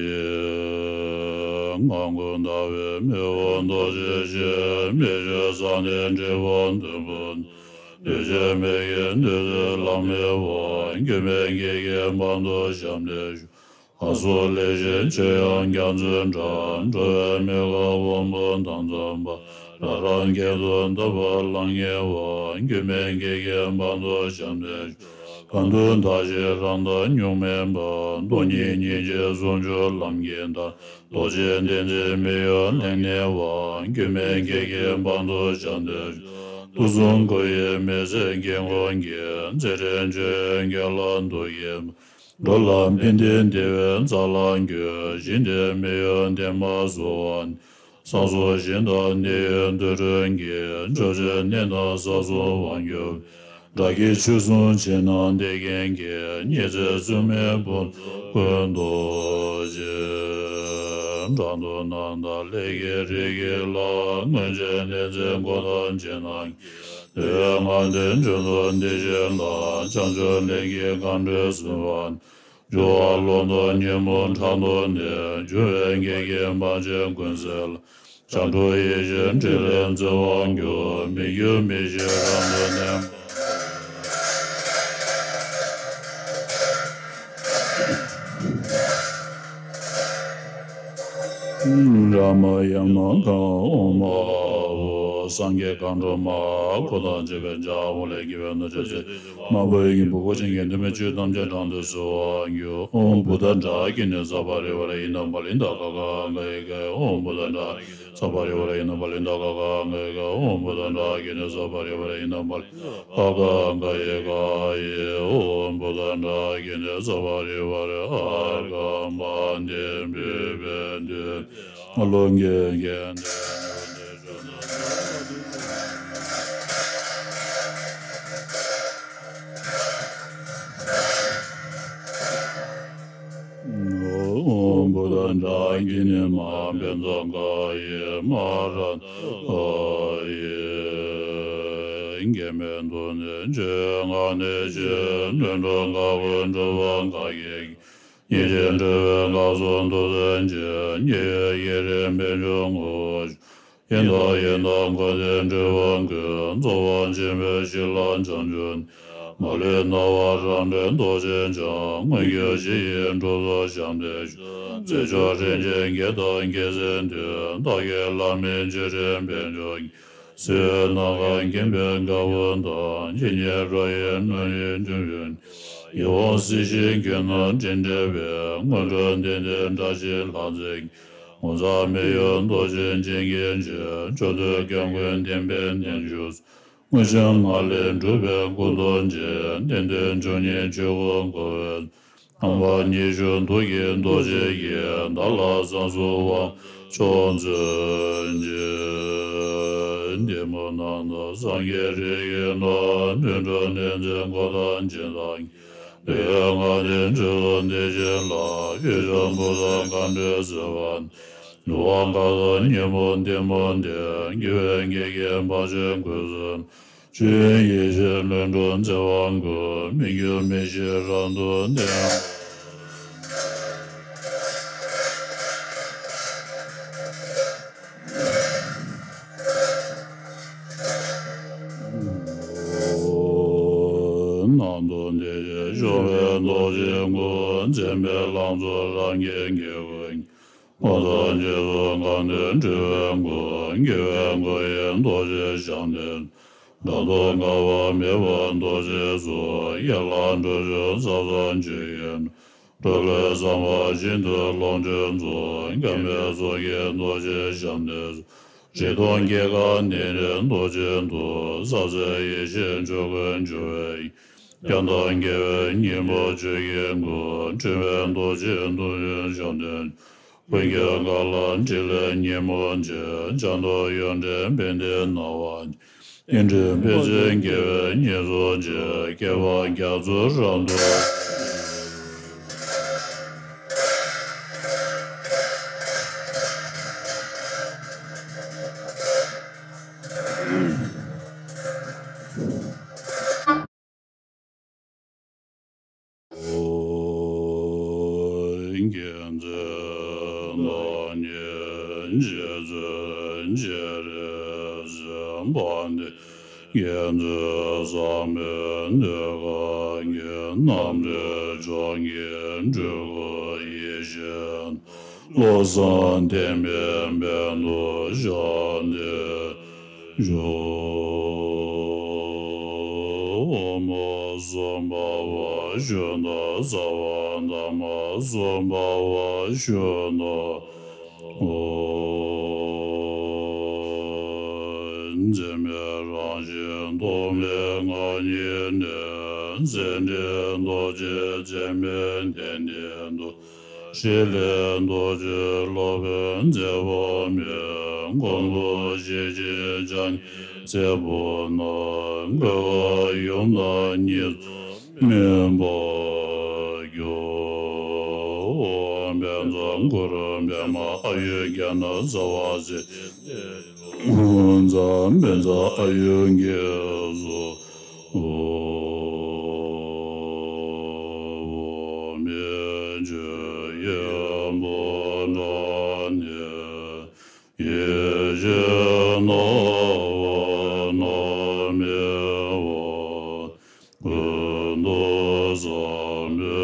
ཡི། ངང་གུ་ཟླ་བའི་མེ་བོ་རྡོ་རྗེ་ཅན། མི་བསྐྱོད་ས་གནས་འབྲས་བུ་མཐོན་པོ། འདུས་བྱས་མི་དགེ་འདུས་ཚུལ་ལམ་མེ་བ། སྒྱུ་མའི་སྐད་ཀྱིས་དཔལ་དུ་བཤམས་ཏེ་བཞུགས། ལྷ་ཚོགས་ལས་བཞེངས་མཆོད་ཡང་རྒྱ་མཚོའི་སྒྲ། འགྲོ་བའི་མི་ཁ་དབང་པོ་དང་མཚུངས་པ། རབ་རང་སྐད་དུ་བཏབ་པ་ལ་ངེས་པ། སྒྱུ་མའི་སྐད་ཀྱིས་དཔལ་དུ་བཤམས་ཏེ་བཞུགས། གང་དུ་མཐའ་བཞི་རང་དང་གཉུག་མའི་བར། སྟོང་ཉིད་སྙིང་རྗེ་ཟུང་འཇུག་ལམ་གྱི་མཐའ། རྡོ་རྗེ་གདན་འཛིན་མི་གཡོ་གླིང་ནས་པ། སྒྱུ་མའི་སྐད་ཀྱིས་དཔལ་དུ་བཤམས་ཏེ་བཞུགས། དུག་གསུམ་སྐུ་ཡི་མི་ཚད་དཀྱིལ་འཁོར་གྱི། མཛད་འཕྲིན་བཅུ་ཡི་རྒྱན་ལ་གདུགས་ཀྱིས། འགྲོ་ལ་ཕན་བདེའི་བདེ་བའི་རྩ་ལ་འགོད། ཞི་བདེ་མི་གཡོ་བདེ་མ་བཟོད་པ། བསང་གསོལ་བཞིན་དུ་གནས་ཡུལ་དུར་ཁྲོད་ཀྱི། ཕྱོགས་བཅུའི་གནས་དང་ས་གསུམ་དབང་སྒྱུར་བའི། དགྲ་བགེགས་ཆོས་སྲུང་ཕྱི་ནང་འདེགས་མཁན་གྱི། ཉི་ཚེ་བཙུན་མོའི་བུ་ཀུན་རྡོ་རྗེ། འགྲོ་དོན་རྣམ་དག་ལས་ཀྱི་རིགས་ཀྱི་ལྷ། མངོན་སྤྱོད་གནས་འཛིན་འཁོར་དང་ཕྱི་ནང་གི། དེ་ཡི་ལྔ་སྡེ་འབྱུང་ཚུལ་འདི་བཞིན་ལ། བྱང་ཆུབ་གླིང་གི་མཁའ་འགྲོའི་སེམས་དཔའ། འགྲོ་བ་ཀླུ་གདོན་ཉོན་མོངས་ཕྲག་དོག་ནས། འབྱུང་བའི་བགེགས་ཀྱི་དམག་ཆེན་ཀུན་སེལ། བྱང་ཁྲོ་ཡེ་ཤེས་ཕྲིན་ལས་མཛད་དབང་སྒྱུར། མི་འགྱུར་མི་ཤིགས་རང་དུ་གནས། རཱ་མ་ཡ་མ་ག་ཨོཾ་ཨ་བྷཱུ། སངས་རྒྱས་མཁའ་འགྲོ་མ་འཁོར་དང་བཅས་པའི་འཇའ་འོད་ལས་བརྒྱན་པའི་ནོར་བཅས་ཚེ་མ་བུ་ཡི་གི་བུ་གོ་ཅན་གྱི་འདུན་མའི་ཆོས་ཐམས་ཅད་དྲང་དུ་གསོལ་བ་འགྱུར། ཨོཾ་བུདྡྷ་ཏྲ་གི་ནི་ས་པ་རི་ཝཱ་ར་ཨི་ན་མ་ལི་ད་ག་ག་ག་ཡི་ག། ཨོཾ་བུདྡྷ་ཏྲ་གི་ནི་ས་པ་རི་ཝཱ་ར་ཨི་ན་མ་ལི་ད་ག་ག་ག་ཡི་ག། ཨོཾ་བུདྡྷ་ཏྲ་གི་ནི་ས་པ་རི་ཝཱ་ར་ཨི་ན་མ་ལི་ད་ག་ག་ཡི་ག་ཡི། ཨོཾ་བུདྡྷ་ཏྲ་གི་ནི་ས་པ་རི་ཝཱ་ར་ཨ་ར་ཀ་མ་ནི་བི་བི་དུ་ཨ་ལོ་ཀེ་ཀེ་ནྡེ། ཨོཾ་བུདྡྷ་ཏྲ་གི་ནི་མ་བཛྲ་ག་ཡི་མ་ར་ཏ་ག་ཡི། མགོན་མེད་དུ་ནི་ཆོས་ལྔ་གནས་ཤིང་། ལྷུན་གྲུབ་ལྔ་པོ་འགྲུབ་པ་ག་གི། ཉེར་གཅིག་འགྲོ་བའི་ལྷ་ཚོགས་འདུ་འཛོམས་ཀྱི། ཉེ་བའི་ཡི་རིགས་པད་འབྱུང་ངོ་བོ་ཡི་དྭགས་ཡི་དམ་འཁོར་འདས་འགྲོ་བ་ཀུན། རྫོགས་པ་ཆེན་པོའི་གཤིན་རླབས་བྱང་ཆུབ་ནས། མ་ལུས་སྣང་བ་རང་གྲོལ་རྡོ་རྗེ་འཆང་། མངོན་གྱུར་ཞི་བའི་གྲུབ་ཐོབ་བཤམས་ཏེ་བཞུགས། རྩེ་མཆོག་རིན་ཆེན་བརྒྱད་དང་རྒྱལ་མཚན་བདུན། བདག་གི་བླ་མའི་མཆོད་སྤྲིན་དཔལ་འབྱུང་གི། བསིལ་བའི་ནམ་མཁའ་མཁྱེན་པའི་རྒྱལ་པོ་དང་། ཇི་སྙེད་འགྲོ་བའི་སྣོད་ཡིད་འབྱུང་ཡུལ། ཡིད་འོང་སྲིད་ཞིའི་རྒྱུ་ནོར་སྤྲིན་བྲལ་བའི། སྔོན་འགྲོ་གདན་འདྲེན་བཀྲ་ཤིས་ལྷ་མཛེས་ཀྱི། ངོ་མཚར་མི་གཡོ་རྡོ་རྗེ་འཆང་གི་རྗེས། མཆོག་ཐུན་སྐྱབས་མགོན་བསྟན་པའི་གདན་བཞུགས། དངོས་བྱང་ལྔ་ལས་གྲུབ་པའི་སྐུ་རྡོ་རྗེ། གཏན་དུ་འབྱུང་ཉིད་ཆོས་སྐུ་འཁོར་བའི། རྣམ་པ་ཉི་ཤུ་དུས་ཀྱི་རྡོ་རྗེ་ཡིས། བདག་ལ་གསང་གསུམ་དབང་མཆོག་མཛོད་ཅིག། གཏི་མུག་རྣམ་དག་སངས་རྒྱས་རིགས་ཀྱི་བདག། ལྷུན་གྲུབ་གནས་འཛིན་འཁོར་དང་འཇིག་རྟེན་གྱི། དེ་ཡང་ལྔ་སྡེ་འབྱུང་ཚུལ་འདི་བཞིན་ལ། དབུས་ཕྱོགས་བུ་དང་མཁའ་འགྲོའི་སེམས་དཔའ། ནུབ་དབང་མཁའ་དང་སྙིང་པོ་གཏི་མུག་འདས། དགེ་བའི་བགེགས་ཀྱི་དམག་ཆེན་ཀུན་སེལ། ཆོས་དབྱིངས་ཡེ་ཤེས་ལྷུན་གྲུབ་མཛད་པ་ཀུན། མི་འགྱུར་མི་ཤིགས་རབ་ཏུ་བརྟན། ནང་དུ་འདི་ཞེས་ཤོང་བའི་རྡོ་རྗེའི་སྐུ། འཛིན་པའི་ལང་ཚོ་རང་གི་དཀྱིལ་འཁོར་ཉིད། སྔོ་ཐུགས་རྗེས་སུ་གང་འདུལ་སྤྲུལ་པའི་སྐུ། དགེ་བའི་མགོ་ཡི་རྡོ་རྗེ་ཞབས་མཐིལ། བདག་ཏུ་འགག་པ་མེད་པར་རྡོ་རྗེའི་གཟུགས། ཡན་ལག་འགྲོ་ཚུལ་ས་མཚམས་ཆོས་ཀྱི་སྒྲོན། འགྲོ་ལུགས་བསམ་པ་བཞིན་དུ་ལོངས་སྤྱོད་རྫོགས། འགག་མེད་ཚོགས་ཀྱི་རྡོ་རྗེ་ཞབས་མཐིལ་སོགས། རིག་སྟོང་སྐྱེ་རྒ་ནད་རིགས་རྡོ་རྗེའི་གདུགས། ཟག་བཅས་ཡེ་ཤེས་ཆོས་ཀུན་འབྱུང་བའི་དབྱིངས། ཡང་དག་དགེ་བའི་སྙིང་པོ་ཆོས་ཀྱི་སྐུ། འཁྲུལ་པའི་རྡོ་རྗེ་རྡུལ་བཞིན་ཤར་དུ། ཀུན་ཁྱབ་གང་ལ་ཕྲིན་ལས་ཉིན་མོ་ཆེ། བྱང་དུ་ཡོན་ཏན་ཕན་བདེའི་སྣང་བ། ཨིན་དྲུག་ཕལ་ཆེར་དགེ་བའི་ཉེར་འཚོ་ཆེ། བསྐལ་པ་རྒྱ་མཚོའི་རང་དུ། མཁྱེན་བརྩེ་བདག་ཉིད་རྗེ་བཙུན་སྤྱན་རས་གཟིགས། དཔལ་ལྡན་མཁྱེན་བརྩེ་ཟབ་མོའི་གདུལ་དཀའ་གི། རྣམ་གྲོལ་ཕྱོགས་ཀྱི་སྤྲུལ་སྐུ་ཡེ་ཤེས་ནོར། བློ་བཟང་བསྟན་པའི་དཔལ་དུ་ཤར་ཏེ་བཞུགས། ཨོཾ་སྭ་བྷཱ་ཝ་ཤུདྡྷ་སརྦ་དྷརྨ་སྭ་བྷཱ་ཝ་ཤུདྡྷ། ཨོཾ་འཛད་མེད་རང་བཞིན་ཐོགས་མེད་ངང་ཉིད་ནས། འཛད་འགྲེལ་རྡོ་རྗེ་འཛད་མེད་གདན་སྟེང་དུ། ཕྲིན་ལས་རྡོ་རྗེ་སློབ་དཔོན་མཛད་པ་མེད། ཀུན་ཏུ་ཤེས་བཞིན་སྤྱན་གྱིས་མཛད་པ་ན། འགྲོ་བ་ཡུམ་དང་གཉིས་སུ་མེད་པར་གྱུར། ཨོཾ་བཛྲ་གུ་རུ་པདྨ་ཨཱ་ཡུར་ཛྙཱ་ན་ཟརྦ་སིདྡྷི། ཨོཾ་བཛྲ་བཛྲ་ཨཱ་ཡུར་གེ་སུ། ཨོཾ་མི་མཇེད་ཡེ་པུ་ཊ་ནི། ཡེ་ཤེས་སྣང་བ་ནམ་མེད་པ། ཀུན་ཏུ་བཟང་པོའི་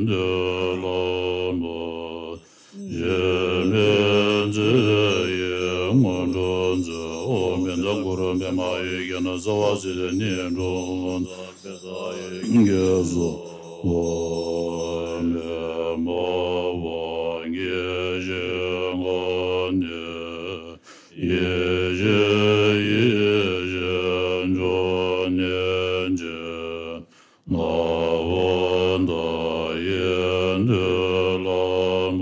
མདུན་ལམ་པ། འཇིགས་མེད་མཛད་ཡུལ་སྔོན་འགྲོ་མཛད། ཨོཾ་བཛྲ་གུ་རུ་པདྨ་ཨཱ་ཡུར་ཛྙཱ་ན་ཟརྦ་སིདྡྷི་ནཻ་རཉྫ་ནཱ་ལེནྡྲ་ཨཱ་ཡུར་གེ་སུ། ཨོཾ་པདྨ་དབང་གིས་ཞིང་ཁམས་ནས། ཡེ་ཤེས་ཡེ་ཤེས་མཆོག་བརྙེས་ཏེ། སྣང་བ་མཐའ་ཡས་མདུན་ལམ་པ།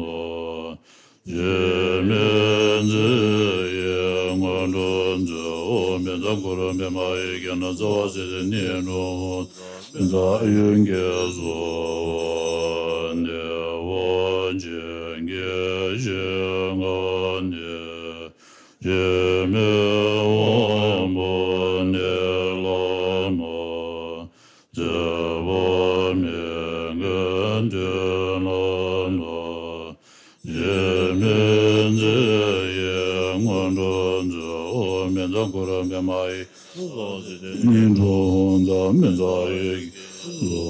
འཇིགས་མེད་མཛད་ཡུལ་སྔོན་འགྲོ་མཛད། ཨོཾ་བཛྲ་གུ་རུ་པདྨ་ཨཱ་ཡུར་ཛྙཱ་ན་ཟརྦ་སིདྡྷི་ནཻ་རཉྫ་ནཱ་ལེནྡྲ་ཨཱ་ཡུར་གེ་སུ། ཨོཾ་བདེ་བ་ཅན་གྱི་ཞིང་ཁམས་ནས། འཇིགས་མེད་དབང་པོ་གནས་ལ་མ། བརྗེད་པ་མེད་པའི་མདུན་ལམ་པ། འཇིགས་མེད་མཛད་ཡུལ་སྔོན་འགྲོ་མཛད། ཨོཾ་བཛྲ་གུ་རུ་པདྨ་ཨཱ་ཡུར་ཛྙཱ་ན་ཟརྦ་སིདྡྷི་ནཻ་རཉྫ་ནཱ་ལེནྡྲ་ཨཱ་ཡུར་གེ་སུ།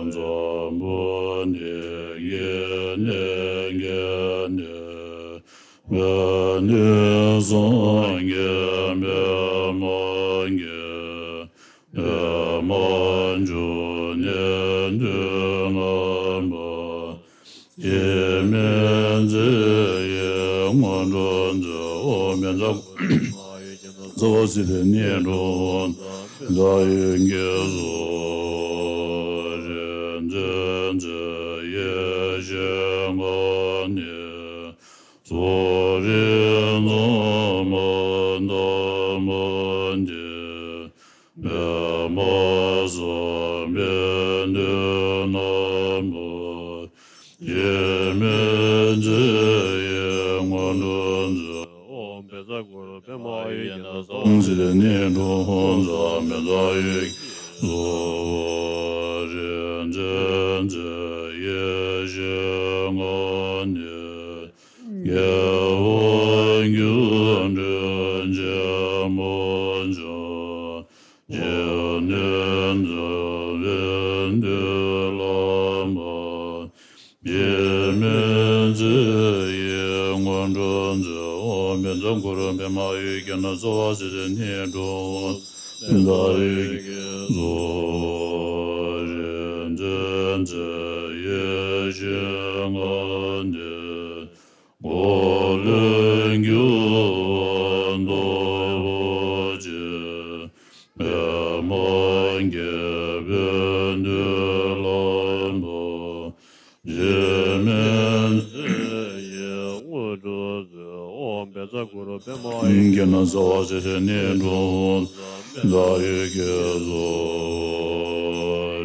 འཛམ་བུ་གླིང་གི་གནས་བརྒྱད་ནས། དངོས་གནས་སངས་རྒྱས་མི་མ་གིས། པདྨ་འབྱུང་གནས་མདུན་ལམ་པ། འཇིགས་མེད་མཛད་ཡུལ་སྔོན་འགྲོ་མཛད། ཨོཾ་བཛྲ་གུ་རུ་པདྨ་ཨཱ་ཡུར་ཛྙཱ་ན་ཟརྦ་སིདྡྷི་ནཻ་རཉྫ་ནཱ་ལེནྡྲ་ཨཱ་ཡུར་གེ་སུ། རིག་འཛིན་མཛད་ཡུལ་ཞིང་ཁམས་ནས། གསུང་རབ་རྣམ་པར་དག་པ་འདི། པདྨ་སམྦྷའི་མདུན་ལམ་པ། འཇིགས་མེད་མཛད་ཡུལ་སྔོན་འགྲོ་མཛད། ཨོཾ་བཛྲ་གུ་རུ་པདྨ་ཨཱ་ཡུར་ཛྙཱ་ན་ཟརྦ་སིདྡྷི་ནཻ་རཉྫ་ནཱ་ལེནྡྲ་ཨཱ་ཡུར་གེ་སུ། རིག་འཛིན་མཛད་ཡུལ་ཞིང་ཁམས་ནས། རྒྱལ་བ་སྒྱུ་འཕྲུལ་ཆེན་པོ་འཇམ། སྤྱན་ནི་འཛམ་བུའི་མདུན་ལམ་པ། འཇིགས་མེད་མཛད་ཡུལ་སྔོན་འགྲོ་མཛད། ཨོཾ་བཛྲ་གུ་རུ་པདྨ་ཨཱ་ཡུར་ཛྙཱ་ན་ཟརྦ་སིདྡྷི་ནཻ་རཉྫ་ནཱ་ལེནྡྲ་ཨཱ་ཡུར་གེ་སུ། རིག་འཛིན་མཛད་ཡུལ་ཞིང་ཁམས་ནས། འཁོར་ལོས་སྒྱུར་བ་རྡོ་རྗེ། པདྨ་རྒྱལ་ བསྐྱེད་ན་གསོལ་བ་སྲིད་རྩེ་ནས་འགྲོ། ཛཿ་ཡི་གེ་སོ།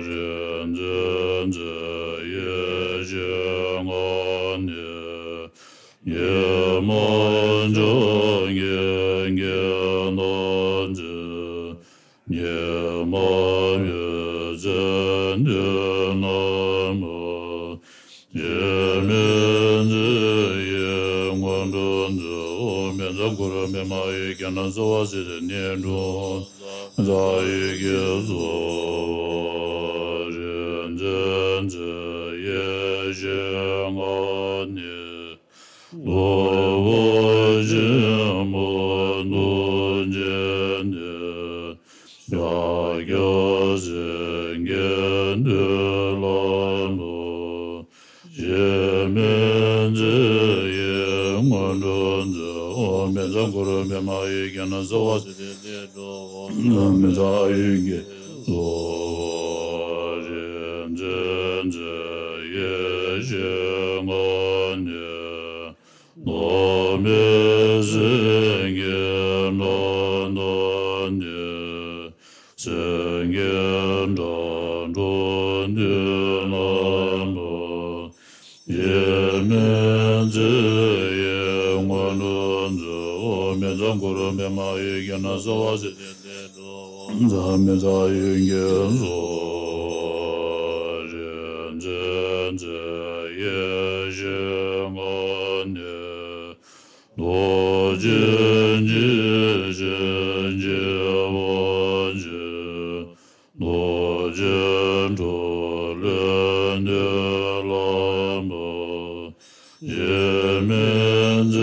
རིག་འཛིན་གྱི་ཡེ་ཤེས་ངང་ནས། ཉོན་མོངས་ཕྱོགས་ཀྱི་ཉོན་མོངས་ཀྱི། ཉོན་མོངས་པའི་ཚེ་འདི་ལ་མ། འཇིགས་མེད་མཛད་ཡི་སྔོན་འགྲོ་མཛད། འོག་མིན་འཛམ་བུ་གླིང་མི་མ་ཡིན། བསྐྱེད་ན་གསོལ་བ་སྲིད་རྩེ་ནས་འགྲོ། ཛཿ་ཡི་གེ་སོ། རིག་འཛིན་གྱི་ཡེ་ཤེས་ངང་ནས། ནོར་བུ་ཆེན་པོ་ཐོབ་བྱས་ནས། ཕྱག་རྒྱ་སེང་གེ་འདི་ལ་མ། འཇིགས་མེད་མཛད་ཡི་སྔོན་འགྲོ་མཛད། འོག་མིན་འཛམ་བུ་གླིང་མི་མ་ཡིན། བསྐྱེད་ན་གསོལ་བ་སྲིད་རྩེ་ནས་འགྲོ། ཛཿ་མིན་ཛཿ་ཡི་གེ་སོ། རིག་འཛིན་གྱི་ཡེ་ཤེས་ངང་ནས། ནོར་མེད་སེང་གེ་འདྲ་བསྣམས་ནས། སེང་གེ་སྒྲ་སྒྲོགས་འདི་ལ་མ། འཇིགས་མེད་མཛད་ཡི་སྔོན་འགྲོ་མཛད། འོག་མིན་འཛམ་བུ་གླིང་མི་མ་ཡིན། བསྐྱེད་ན་གསོལ་བ་སྲིད་རྩེ་ནས་འགྲོ། ཛཿ་མིན་ཛཿ་ཡི་གེ་སོ། རིག་འཛིན་གྱི་ཡེ་ཤེས་ངང་ནས། རྡོ་རྗེ་འཇིགས་བྱེད་འཇིགས་པ་ཆེ། རྡོ་རྗེ་གྲོ་ལོད་འདི་ལ་མ། འཇིགས་མེད་མཛད་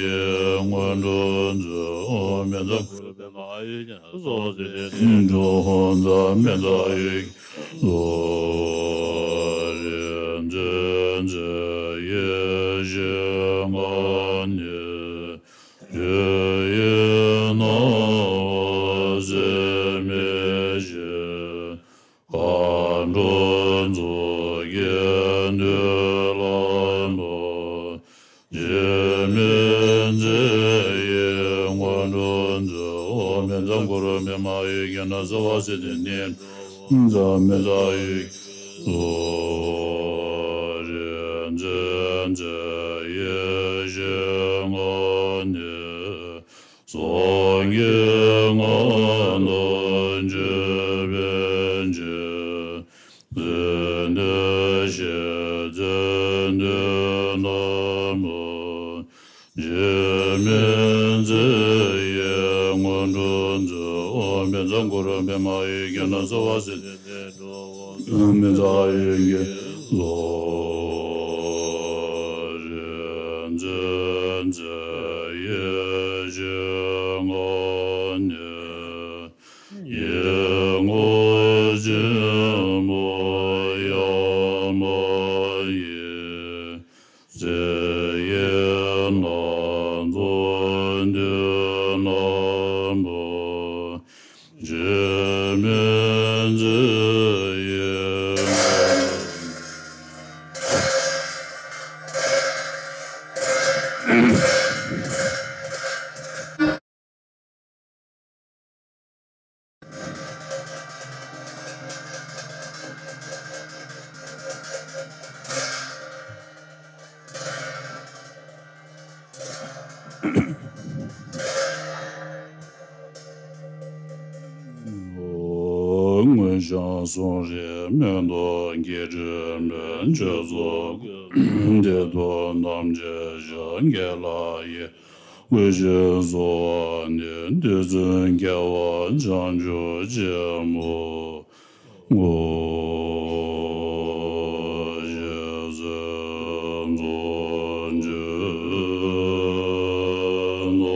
ཡི་སྔོན་འགྲོ་མཛད། འོག་མིན་འཛམ་བུ་གླིང་མི་མ་ཡིན། བསྐྱེད་ན་གསོལ་བ་སྲིད་རྩེ་ནས་འགྲོ། ཛཿ་མིན་ཛཿ་ཡི་གེ་སོ། རིག་འཛིན་གྱི་ཡེ་ཤེས་ངང་ནས། ཆོས་དབྱིངས་སྣང་བ་ཟད་མི་ཤེས། མཁའ་འགྲོ་མཚོ་སྐྱེས་འདི་ལ་མ། འཇིགས་མེད་མཛད་ཡི་སྔོན་འགྲོ་མཛད། འོག་མིན་འཛམ་བུ་གླིང་མི་མ་ཡིན། བསྐྱེད་ན་གསོལ་བ་སྲིད་རྩེ་ནས། ཛཿ་མིན་ཛཿ་ཡི་གེ་སོ། རིག་འཛིན་གྱི་ཡེ་ཤེས་ངང་ནས། སངས་རྒྱས་ངང་དུ་འགྱུར་བའི་ཕྱིར། ཟིལ་གནོན་གཤེགས་མཛད་འདི་ལ་མ། འཇིགས་མེད་མཛད་ཡི་སྔོན་འགྲོ་མཛད། འོག་མིན་འཛམ་བུ་གླིང་མི་མ་ཡིན། བསྐྱེད་ན་གསོལ་བ་སྲིད་རྩེ་ནས། འཇིགས་མེད་མཛད་ཡི་གེ་སོ། རིག་འཛིན་གྱི་ཡེ་ཤེས་ངང་ནས། ཡེ་ངོ་ཆེན་མོ་ཡ་མ་ཡི། ཚེ་ཡི་སྣ་ཚོགས་འདི་ལ་མ། འཇིགས་མེད་མཛད་ཡི། མངོན་ཤེས་གསུང་རབ་མེ་ཏོག་གི་དྲི་མེད་ཆོས་ཚོགས་ཀུན། བདེ་སྟོང་ཐམས་ཅད་སངས་རྒྱས་ལ་ཡི། སྐུ་ཞབས་སོགས་ནི་བདུད་རྩི་རྒྱལ་བ་བྱང་ཆུབ་ཆེན་པོ། ངོ་ཤེས་སེམས་ཚོགས་ཀྱི་ནོ།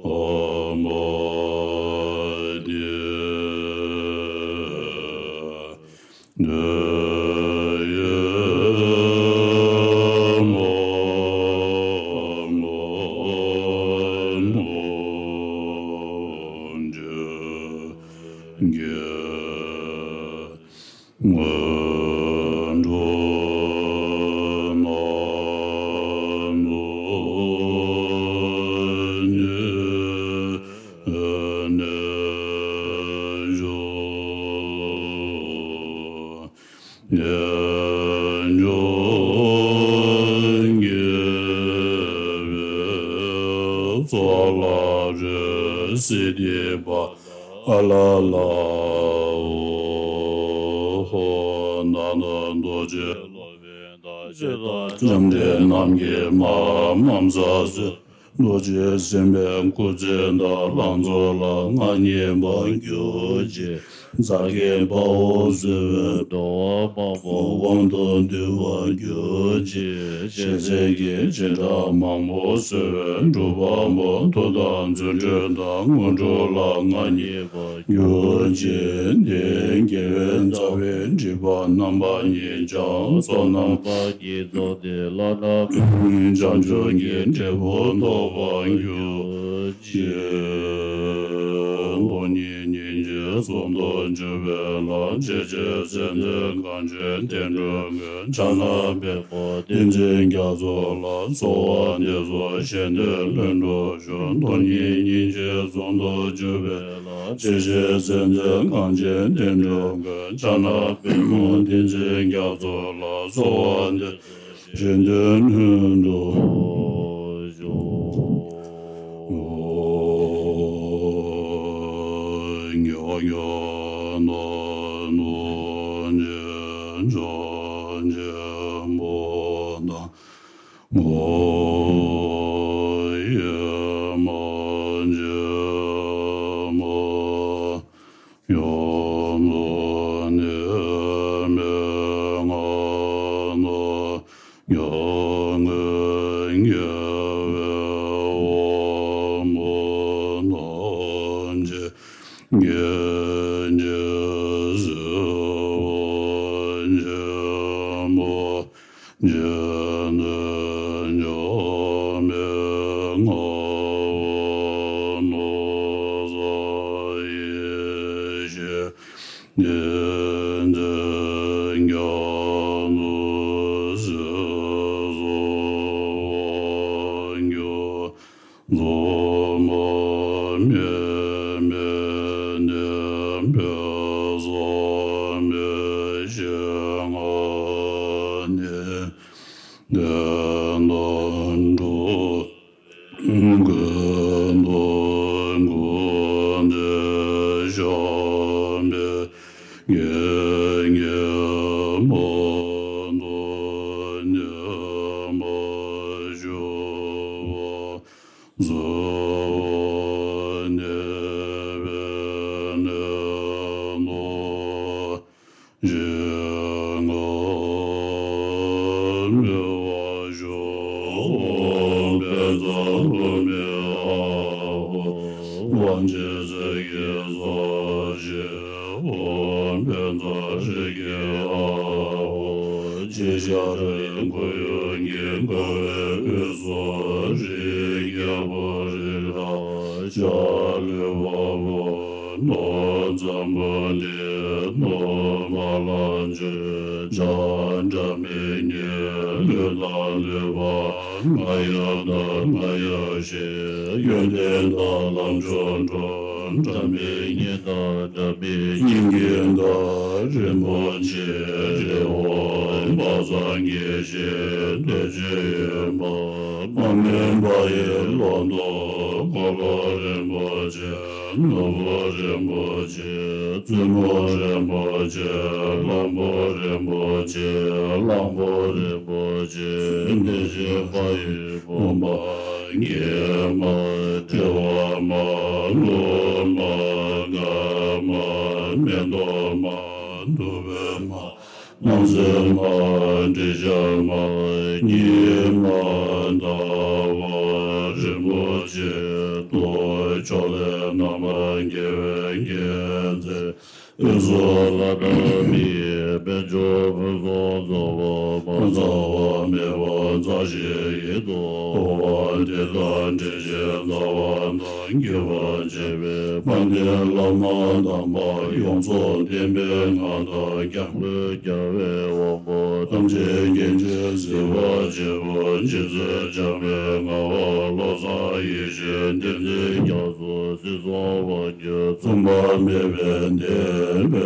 ཨོཾ་ཨོ་ནི། ལ་རེ་སི་ཏི་པ་ཨ་ལ་ལ་ཨོ་ཧོ། ན་ན་རྡོ་རྗེ་སློབ་དཔོན་དང་། ཞེས་དང་ལྕམ་དྲལ་རྣམས་ཀྱིས་མ་མཉམ་ས་གསོལ། རྡོ་རྗེ་སེམས་དཔའི་སྐུ་ཚེ་དང་། ལང་ཚོ་ལ་མངའ་བརྙེས་པར་གྱུར་ཅིག། ཛ་གི་དཔའ་བོ་གསོལ་བས་འགྲོ་བ་མང་པོ་དབང་དུ་འདུས་པར་གྱུར་ཅིག། ཞེས་ཚིག་གི་བྱེ་བྲག་མང་པོ་གསོལ་བས་འབྲུག་པ་པོ་མཐུ་དང་རྫུ་འཕྲུལ་དང་དངོས་གྲུབ་ལ་མངའ་བརྙེས་པར་གྱུར་ཅིག། དེའི་དགེ་བའི་རྩ་བའི་སྒྲིབ་པ་རྣམ་པ་གཉིས་ཀྱང་ཚོགས་རྣམ་པ་གཉིས་རྫོགས་ཏེ་བླ་ན་མེད་པའི་བྱང་ཆུབ་ཀྱི་འབྲས་བུ་ཐོབ་པར་གྱུར་ཅིག། སྟོང་ཉིད་སྙིང་རྗེ་ཟུང་དུ་འཇུག་པའི་ལམ། ཇི་སྲིད་སེམས་ཅན་གངས་ཅན་བསྟན་འགྲོའི་མགོན། ཕྱག་ན་པདྨོ་བསྟན་འཛིན་རྒྱ་མཚོ་ལ། གསོལ་བ་འདེབས་སོ་གཞན་དོན་ལྷུན་གྲུབ་ཤོག། སྟོང་ཉིད་སྙིང་རྗེ་ཟུང་དུ་འཇུག་པའི་ལམ། ཇི་སྲིད་སེམས་ཅན་གངས་ཅན་བསྟན་འགྲོའི་མགོན། ཕྱག་ན་པདྨོ་བསྟན་འཛིན་རྒྱ་མཚོ་ལ། གསོལ་བ་འདེབས་སོ་གཞན་དོན་ལྷུན་གྲུབ་ཤོག། ཉོ་ཉོ་ནོ་ནོ་ཉེ་ཆོ་ཉེ་མོ་ན། ངོ་ཡེ་མ་ཇེ་མ་ཡོ་མོ་ནེ་མེ་ང་ནོ་ཉོ་ངེ་ཉེ་བེ་འོ་མོ་ནོ་ཇེ་ཉེ་ཉེ་ཟེ་བོ་ཇེ་མོ། ཇེ་ནེ་ཇོ་མེ་ང་བོ་ནོ་ཟ་ཡེ་ཤེ་ཉེ་ཇེ་རྒྱ་ནུ་ཟེ་ཟོ་བོ་ཇོ། ཛོ་མ་མེ་མེ་ནེ་བེ་ཟ་མེ་ཤེ་ང་ནེ་ནེ་ན་འགྲོ་གེ་ནོ་གུ་ནེ་ཤ་མེ་གེ་ཉེ་མ་ནོ་ཉེ་མ་ཤོ་བ། ཟོ་ནེ་བེ་ནེ་ནོ་ཞེ་ང་མེ་བ་ཤོ་བོ་བེ་ཛ་ལོ་མེ་ཨ་བོ་བ་ཇེ་ཟེ་གེ་ཟ་ཞེ་བོ་བེ་ཛ་ཧྲི་གེ་ཨ་བོ་ཇེ་ཤ་རེ་གོ་ཡོ་ཉེ་གོ་བེ་བེ་ཟོ་རི་རྒྱལ་པོ་རི་ར་ཤ་ལེ་བ་བོ་ནོ་ཛམ་བོ་ལེ་ནོ་མ་ལ་ཇེ་ཇ་འདྲ་མེ་ཉེ་ལེ་ད་ལེ་བ་ང་ཡ་ད་ང་ཡ་ཤེ་ཡོན་ཏན་ད་ལམ་ཇོ་འགྲོ་འདྲ་མེ་ཉེ་ད་འདྲ་མེ་སྙིང་གི་ད་རིན་པོ་ཆེ་རེ་བོ་བ་ས་ངེ་ཤེ་འདོད་ཆེ་ཡོན་པ། མ་ངན་པ་ཡི་ལོ་ཏོག་འཁོར་ལོ་རིན་པོ་ཆེ། ནོར་བུ་རིན་པོ་ཆེ། བཙུན་མོ་རིན་པོ་ཆེ། ལྷ་མོ་རིན་པོ་ཆེ། གླང་པོ་རིན་པོ་ཆེ། བདེ་གཤེགས་དཔའ་ཡི་བུམ་པ། ངེ་མ། དྲེལ་བ་མ། ལུག་མ། སྒ་མ། མེ་ཏོག་མ། དུ་བ་མ། སྣང་སྲིད་མ། དྲི་ཆབ་མ། ཉི་མ། ཟླ་བ་རིན་པོ་ཆེ། ཏོག་ཕྱོགས་ལས་རྣམ་པར་རྒྱལ་བའི་མཁྱེན་བརྩེ་དབུས་སུ་ལྷ་དང་མིའི་དཔལ་འབྱོར་ཕུན་སུམ་ཚོགས་པ་མ་ཚང་བ་མེད་པ་མཛའ་བཤེས་ཡིད་དུ་འོང་བ་དེ་དག་འདྲེན་བྱེད་མཛའ་བ་དང་གུས་པར་བྱེད་པའི་དཔལ་ལྡན་བླ་མ་དམ་པ་ཡོངས་རྫོགས་བསྟན་པའི་མངའ་བདག་རྒྱལ་པོས་རྒྱལ་བའི་དབང་པོ་ཐམས་ཅད་མཁྱེན་ཅིང་གཟིགས་པ་ཆེན་པོ་རྗེ་བཙུན་འཇམ་དཔལ་ངག་དབང་བློ་བཟང་ཡེ་ཤེས་བསྟན་འཛིན་རྒྱ་མཚོ་སྲིད་གསུམ་དབང་སྒྱུར་མཚུངས་པ་མེད་པའི་བསྟན་པའི་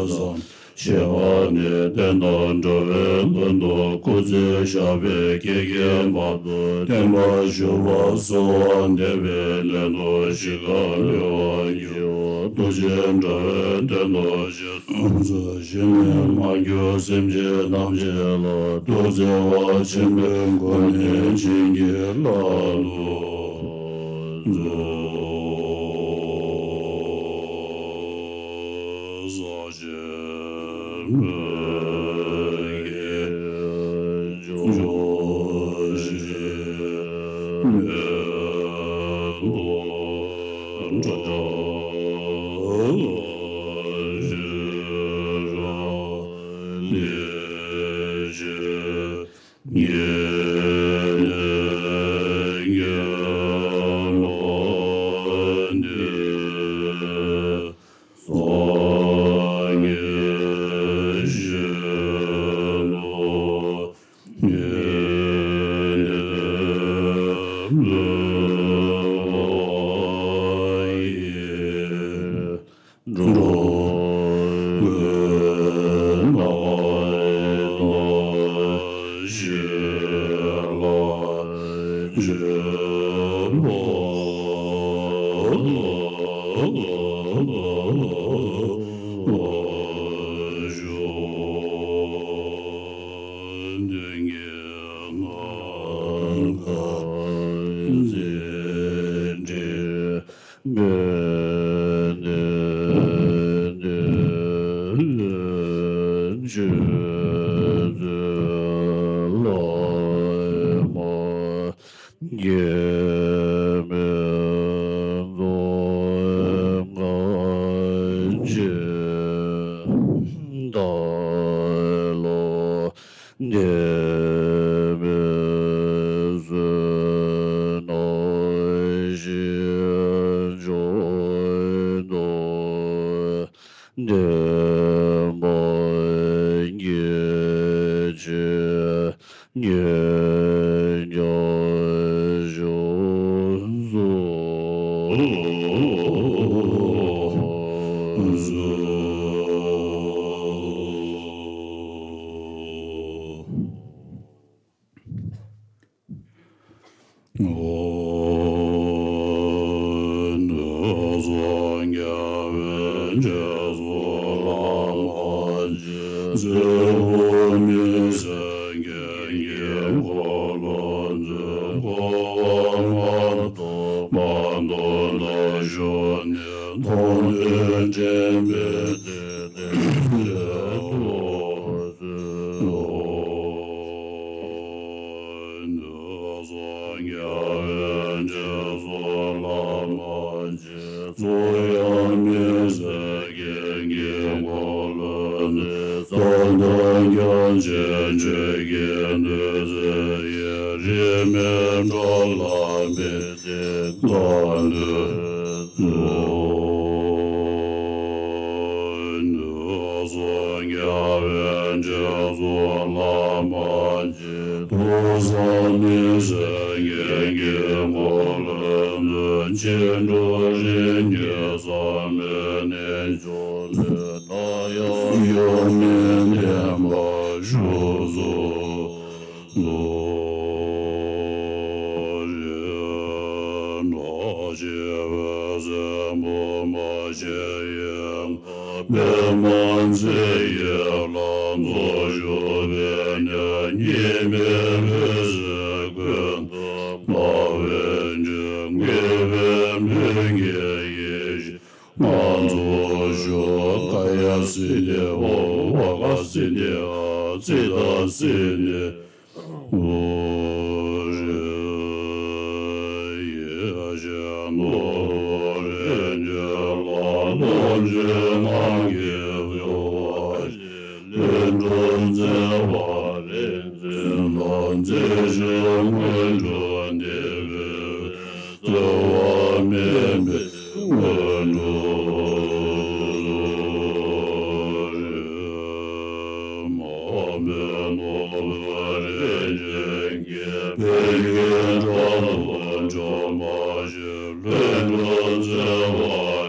བཟང་ ཞེས་པ་ནི་རྟེན་དང་འབྲེལ་བའི་དོན་དུ་སྐུ་ཚེ་ཞག་པའི་ཁལ་གྱི་བར་དུ་བརྟན་པར་བཞུགས་པ་གསོལ་བ་འདེབས་པའི་ལན་དུ་ཞིང་ཁམས་ལུས་པར་བགྱིའོ། ཐུགས་རྗེའི་འགྲོ་བའི་དོན་དུ་རྗེ་བཙུན་ཞི་བ་ལྷ་མ་གྱུར་སེམས་ཅན་ཐམས་ཅད་ལ་ཐུགས་བརྩེ་བ་ཆེན་པོའི་སྒོ་ནས་བྱིན་གྱིས་བརླབ་ཏུ་གསོལ། འདས་པའི་བསོད་ནམས་ཞིང་སྦྱོར་དུ་བདེན་པ་སྐྱེད་བྱེད་ཉེས་ཀྱང་ཞུགས་སུ་གསོལ། ཐུགས་བསམ་ནི་སེང་གེ་གི་འཁོར་ལོ་འཛིན། ཕྱི་དྲོ་རིམ་གྱིས་བསམ་པའི་རྣལ་འབྱོར་ལས། ན་ཡང་གཡོ་མེད་བརྟན་པར་བཞུགས་སུ་གསོལ། ན་ཞེས་པའི་སྲས་པོ་མ་ཞེས་ཡོན་པདྨ་ཚེ་ཡི་ལྷ་ཚོགས་བཞུགས་པའི་གནས། སྙིགས་མའི་འོད་ཟེར་ཀུན་ཏུ་འབར་བའི་ལྗོན་ཤིང་བཀོད་པའི་མོན་གྱི་ཡེ་ཤེས་ལྔ་ཚོགས་བཞུགས། ཀ་ཡ་སིདྡྷི་ཧོ། ཝ་ག་སིདྡྷི་ཧ། ཙིཏྟ་སིདྡྷི་ཧོ། ཡེ་ཤེས་ནོར་བུ་རིན་ཆེན་ལྷ། རློབ་ཆེན་སྔགས་ཀྱི་ཕུར་པ། ལྷུན་གྲུབ་བརྩེ་བ་རིག་འཛིན་ལྷ། མཛེས་ཤིང་མངོན་སྤྲུལ་ནུས་པའི་གསོལ་བ་འདེབས་པའི་སྔོན་དུ། མ་འོངས་པའི་ནོར་བུ་རིན་ཆེན་གྱི། ཕན་ཁེ་དགྲ་ལོ་མཆོག་མ་ཞིག་ལྷུན་གྲུབ་བརྩེ་བ་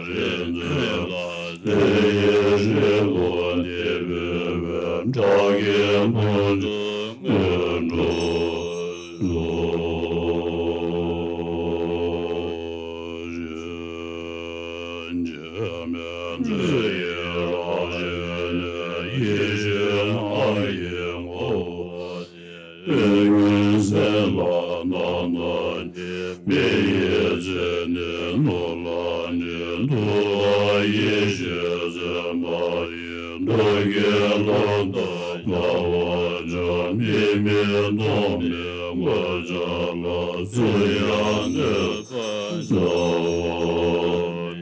རིག་འཛིན་ལྷ། དེ་ཡི་རིགས་ལ་འདུས་པའི་ མི་ཡི་ཚེ་ནི་ནོར་ལ་འཇིག་འདུག་པ། ཡེ་ཤེས་སེམས་དཔའ་ཡི་འདུ་ཁྱེད་ལ་བདག་དགའ་བར་བྱ། མི་མེད་སྟོང་པའི་གོ་ཆ་ལ། ཚུར་ཡང་གནོད་པར་བྱ་བ་མེད།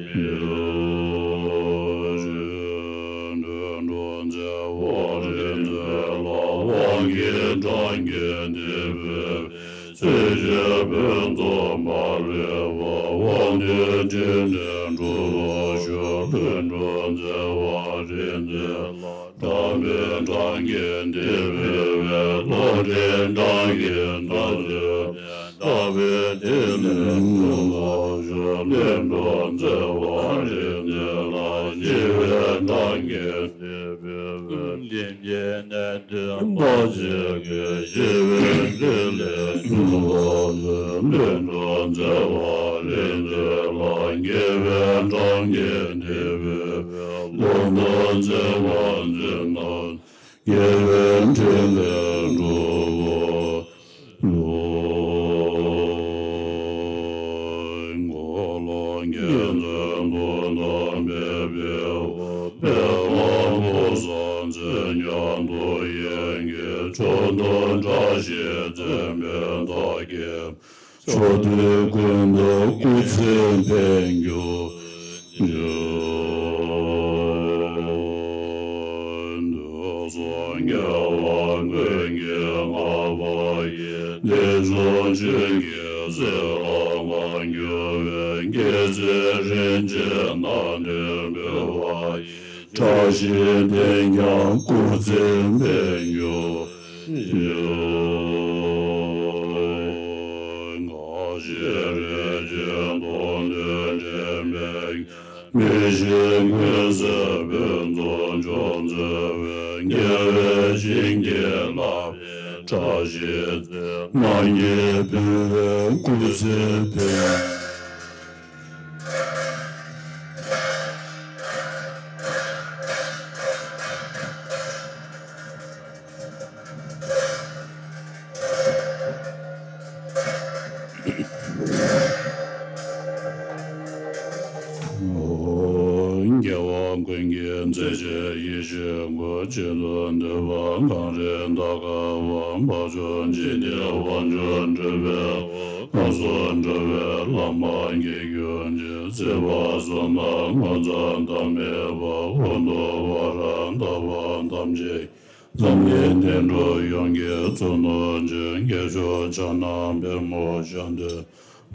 འགྲོ་འགྲོ་མཛད་པ་རིག་འཛིན་ལ། དབང་གི་གྲངས་ཀྱིས་འདི་ཕུལ་བའི། ཚེ་ཕྱི་ཕན་ཚུན་མ་ལུས་པ། དབང་སྡུད་ཕྲིན་ལས་འགྲུབ་པར་ཤོག་ལྷུན་གྲུབ་མཛད་པ་རིག་འཛིན་ལ། གྲངས་མེད་གྲངས་ཀྱིས་འདི་ཕུལ་བའི། བློ་གྲོས་གྲངས་ཀྱིས་འདི་ཕུལ་བའི། དག་པའི་ཕྲིན་ལས་འགྲུབ་པར་ཤོག་ལྷུན་གྲུབ་མཛད་པ་རིག་འཛིན་ལ། ཞི་བའི་གྲངས་ཀྱིས་འདི་ཕུལ་བའི། ཀུན་མཁྱེན་ནས། འདུན་པ་ཆེ་གེ། ཞི་བའི་ཕྲིན་ལས་འགྲུབ་པར་ཤོག་ལྷུན་གྲུབ་མཛད་པ་རིག་འཛིན་ལ། དགེ་བའི་གྲངས་ཀྱིས་འདི་ཕུལ་བའི། ལྷུན་གྲུབ་མཛད་པ་རིག་འཛིན་ལ། དགེ་བའི་ཕྲིན་ལས་འགྲུབ་པར་ཤོག་འཁོར་ལོ་བརྒྱ་བྱིན་དུ་བསྡམས་པའི་དཔལ། པདྨ་བུ་ཚ་མཚན་བརྒྱད་དུ་བརྒྱན་གྱི། མཆོག་ཏུ་བཀྲ་ཤིས་མཚན་དཔལ་དག་གི། ཕྱོགས་དུས་ཀུན་ཏུ་སྐུ་ཚེ་འཕེལ་གྱུར་ཅིག་དུས་གསུམ་རྒྱལ་བ་ཀུན་གྱི་བསྔགས་པ་ཡིས། བདེ་མཆོག་ཆོས་ཀྱི་གསེར་ལ་མངའ་གྱུར་པའི། རྒྱལ་སྲས་རིན་ཆེན་རྣམས་དུ་འབུལ་བ་ཡིས། བཀྲ་ཤིས་དེས་ཀྱང་སྐུ་ཚེ་འཕེལ་གྱུར་ཅིག་ང་ཞེ་རེ་ཆེན་མདོ་འདི་དྲན་པས། མི་ཤིགས་ཀུན་གསལ་ཕུན་ཚོགས་མཆོག་སྩོལ་བའི། རྒྱལ་བའི་བྱིན་གྱིས་བརླབས་པའི། བཀྲ་ཤིས་རྣམས་ཀྱིས་འབུལ་བའི། སྐུ་ཚེ་འཕེལ། རྒྱལ་བ་ཀུན་གྱི་མཛད་ཆེན་ཡེ་ཤེས་སྐུ། ཆེད་དུ་འདུས་པ་གངས་རི་དག་དཀར་བ། འཕགས་མཆོག་འཇིག་རྟེན་དབང་ཕྱུག་སྤྲུལ་པའི་དབང་། སྐུ་གསུམ་འགྲོ་བའི་བླ་མ་དགྱེས་གྱུར་ཅིག་སྲིད་པ་གསུམ་དང་ངོ་མཚར་ལྡན་མེད་པ། འོག་ཏུ་བྷ་ར་དྷ་བ་ཐམས་ཅད། འཛམ་གླིང་དོན་གྲུབ་ཡོངས་ཀྱི་གཙུག་ཏོར་ཅན། སྐྱེས་མཆོག་ཕྱག་ན་པདྨོ་ཞབས་འདེགས།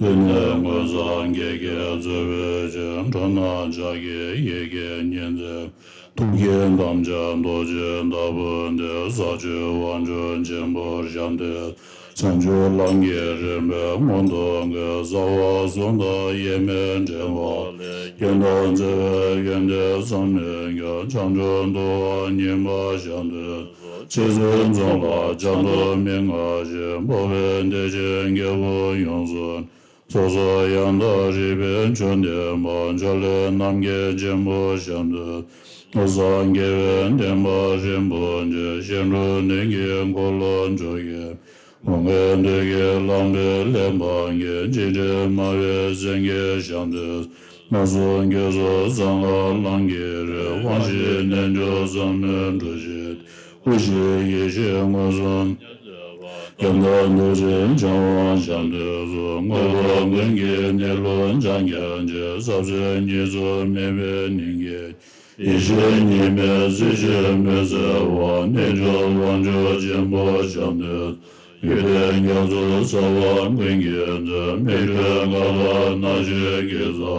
སྟེང་ནས་མངོན་སངས་རྒྱས་ཀྱིས་གཙོས་པའི་ཆོས། འགྲོ་རྣམས་ཕྱག་གི་ཡི་གེ་ཉིད་མཛད། ཐུགས་ཀྱི་དམ་བཅའ་རྡོ་རྗེའི་བདག་པོ་སྟེ། ས་བཅུའི་དབང་ཕྱུག་ཆེན་པོར་ཞབས་འདེགས། བྱང་ཆུབ་ལམ་གྱི་རིམ་པའི་སྔོན་དུ་འགྲོ། རྩ་བ་གསུམ་དང་དབྱེར་མེད་འབྲེལ་བ་ལས། རྒྱལ་དང་བརྩེ་བའི་ཡོན་ཏན་བསམ་མི་ཁྱབ། བྱང་ཆུབ་ཏུ་བ་ཉིད་མ་ཞབས་འདེགས། ཆེ་ཚུལ་འཛོམས་ལ་བྱང་དུ་མི་མངའ་ཞིང་། འཕགས་པའི་བདེ་ཆེན་རྒྱལ་པོ་ཡོངས་སུ། ཚོགས་གསོག་ཡང་དག་རིག་པའི་མཆོག་འདི་མ། ཕྱག་ལེན་རྣམ་མཁྱེན་ཆེན་པོར་ཞབས་འདེགས། སངས་རྒྱས་པའི་བསྟན་པ་རིན་པོ་ཆེ། གཞན་གྲུབ་ནན་གྱི་འཁོར་ལོ་མཆོག་གི། དབང་པོའི་འདོད་ཀྱིས་བསླངས་པའི་ལེན་པ་གི། འཇིགས་བྲལ་སྨྲ་བའི་སེང་གེ་ཞབས་འདེགས། སྔགས་གསུམ་དགེ་ཚོགས་གསང་སྔགས་ལམ་གྱི་རིམ། དབང་བཞིའི་རྣལ་འབྱོར་ཟབ་མོའི་གྲུ་བཞི། དབུ་ཞྭའི་ཡེ་ཤེས་མངོན་སུམ། ཡང་དག་རྡོ་རྗེ་འཆང་དབང་ཞབས་འདེགས་སོ། མངོན་པ་ཀུན་གྱི་གནས་ལུགས་འཆང་རྒྱ་ཆེ། ཟབ་གསལ་གཉིས་སུ་མེད་པའི་ནི་གི། ཡེ་ཤེས་གཉིས་མེད་གཟི་བརྗིད་མུན་སེལ་བ། རྣལ་འབྱོར་དབང་ཕྱུག་ཆེན་པོ་ཞབས་འདེགས། ཡོན་ཏན་རྒྱ་མཚོ་རྩ་བ་ཀུན་གྱི་མཛོད། མི་འཕྲོད་མཁའ་ལྟར་སྣང་ཞིང་སྐྱེས་སུ།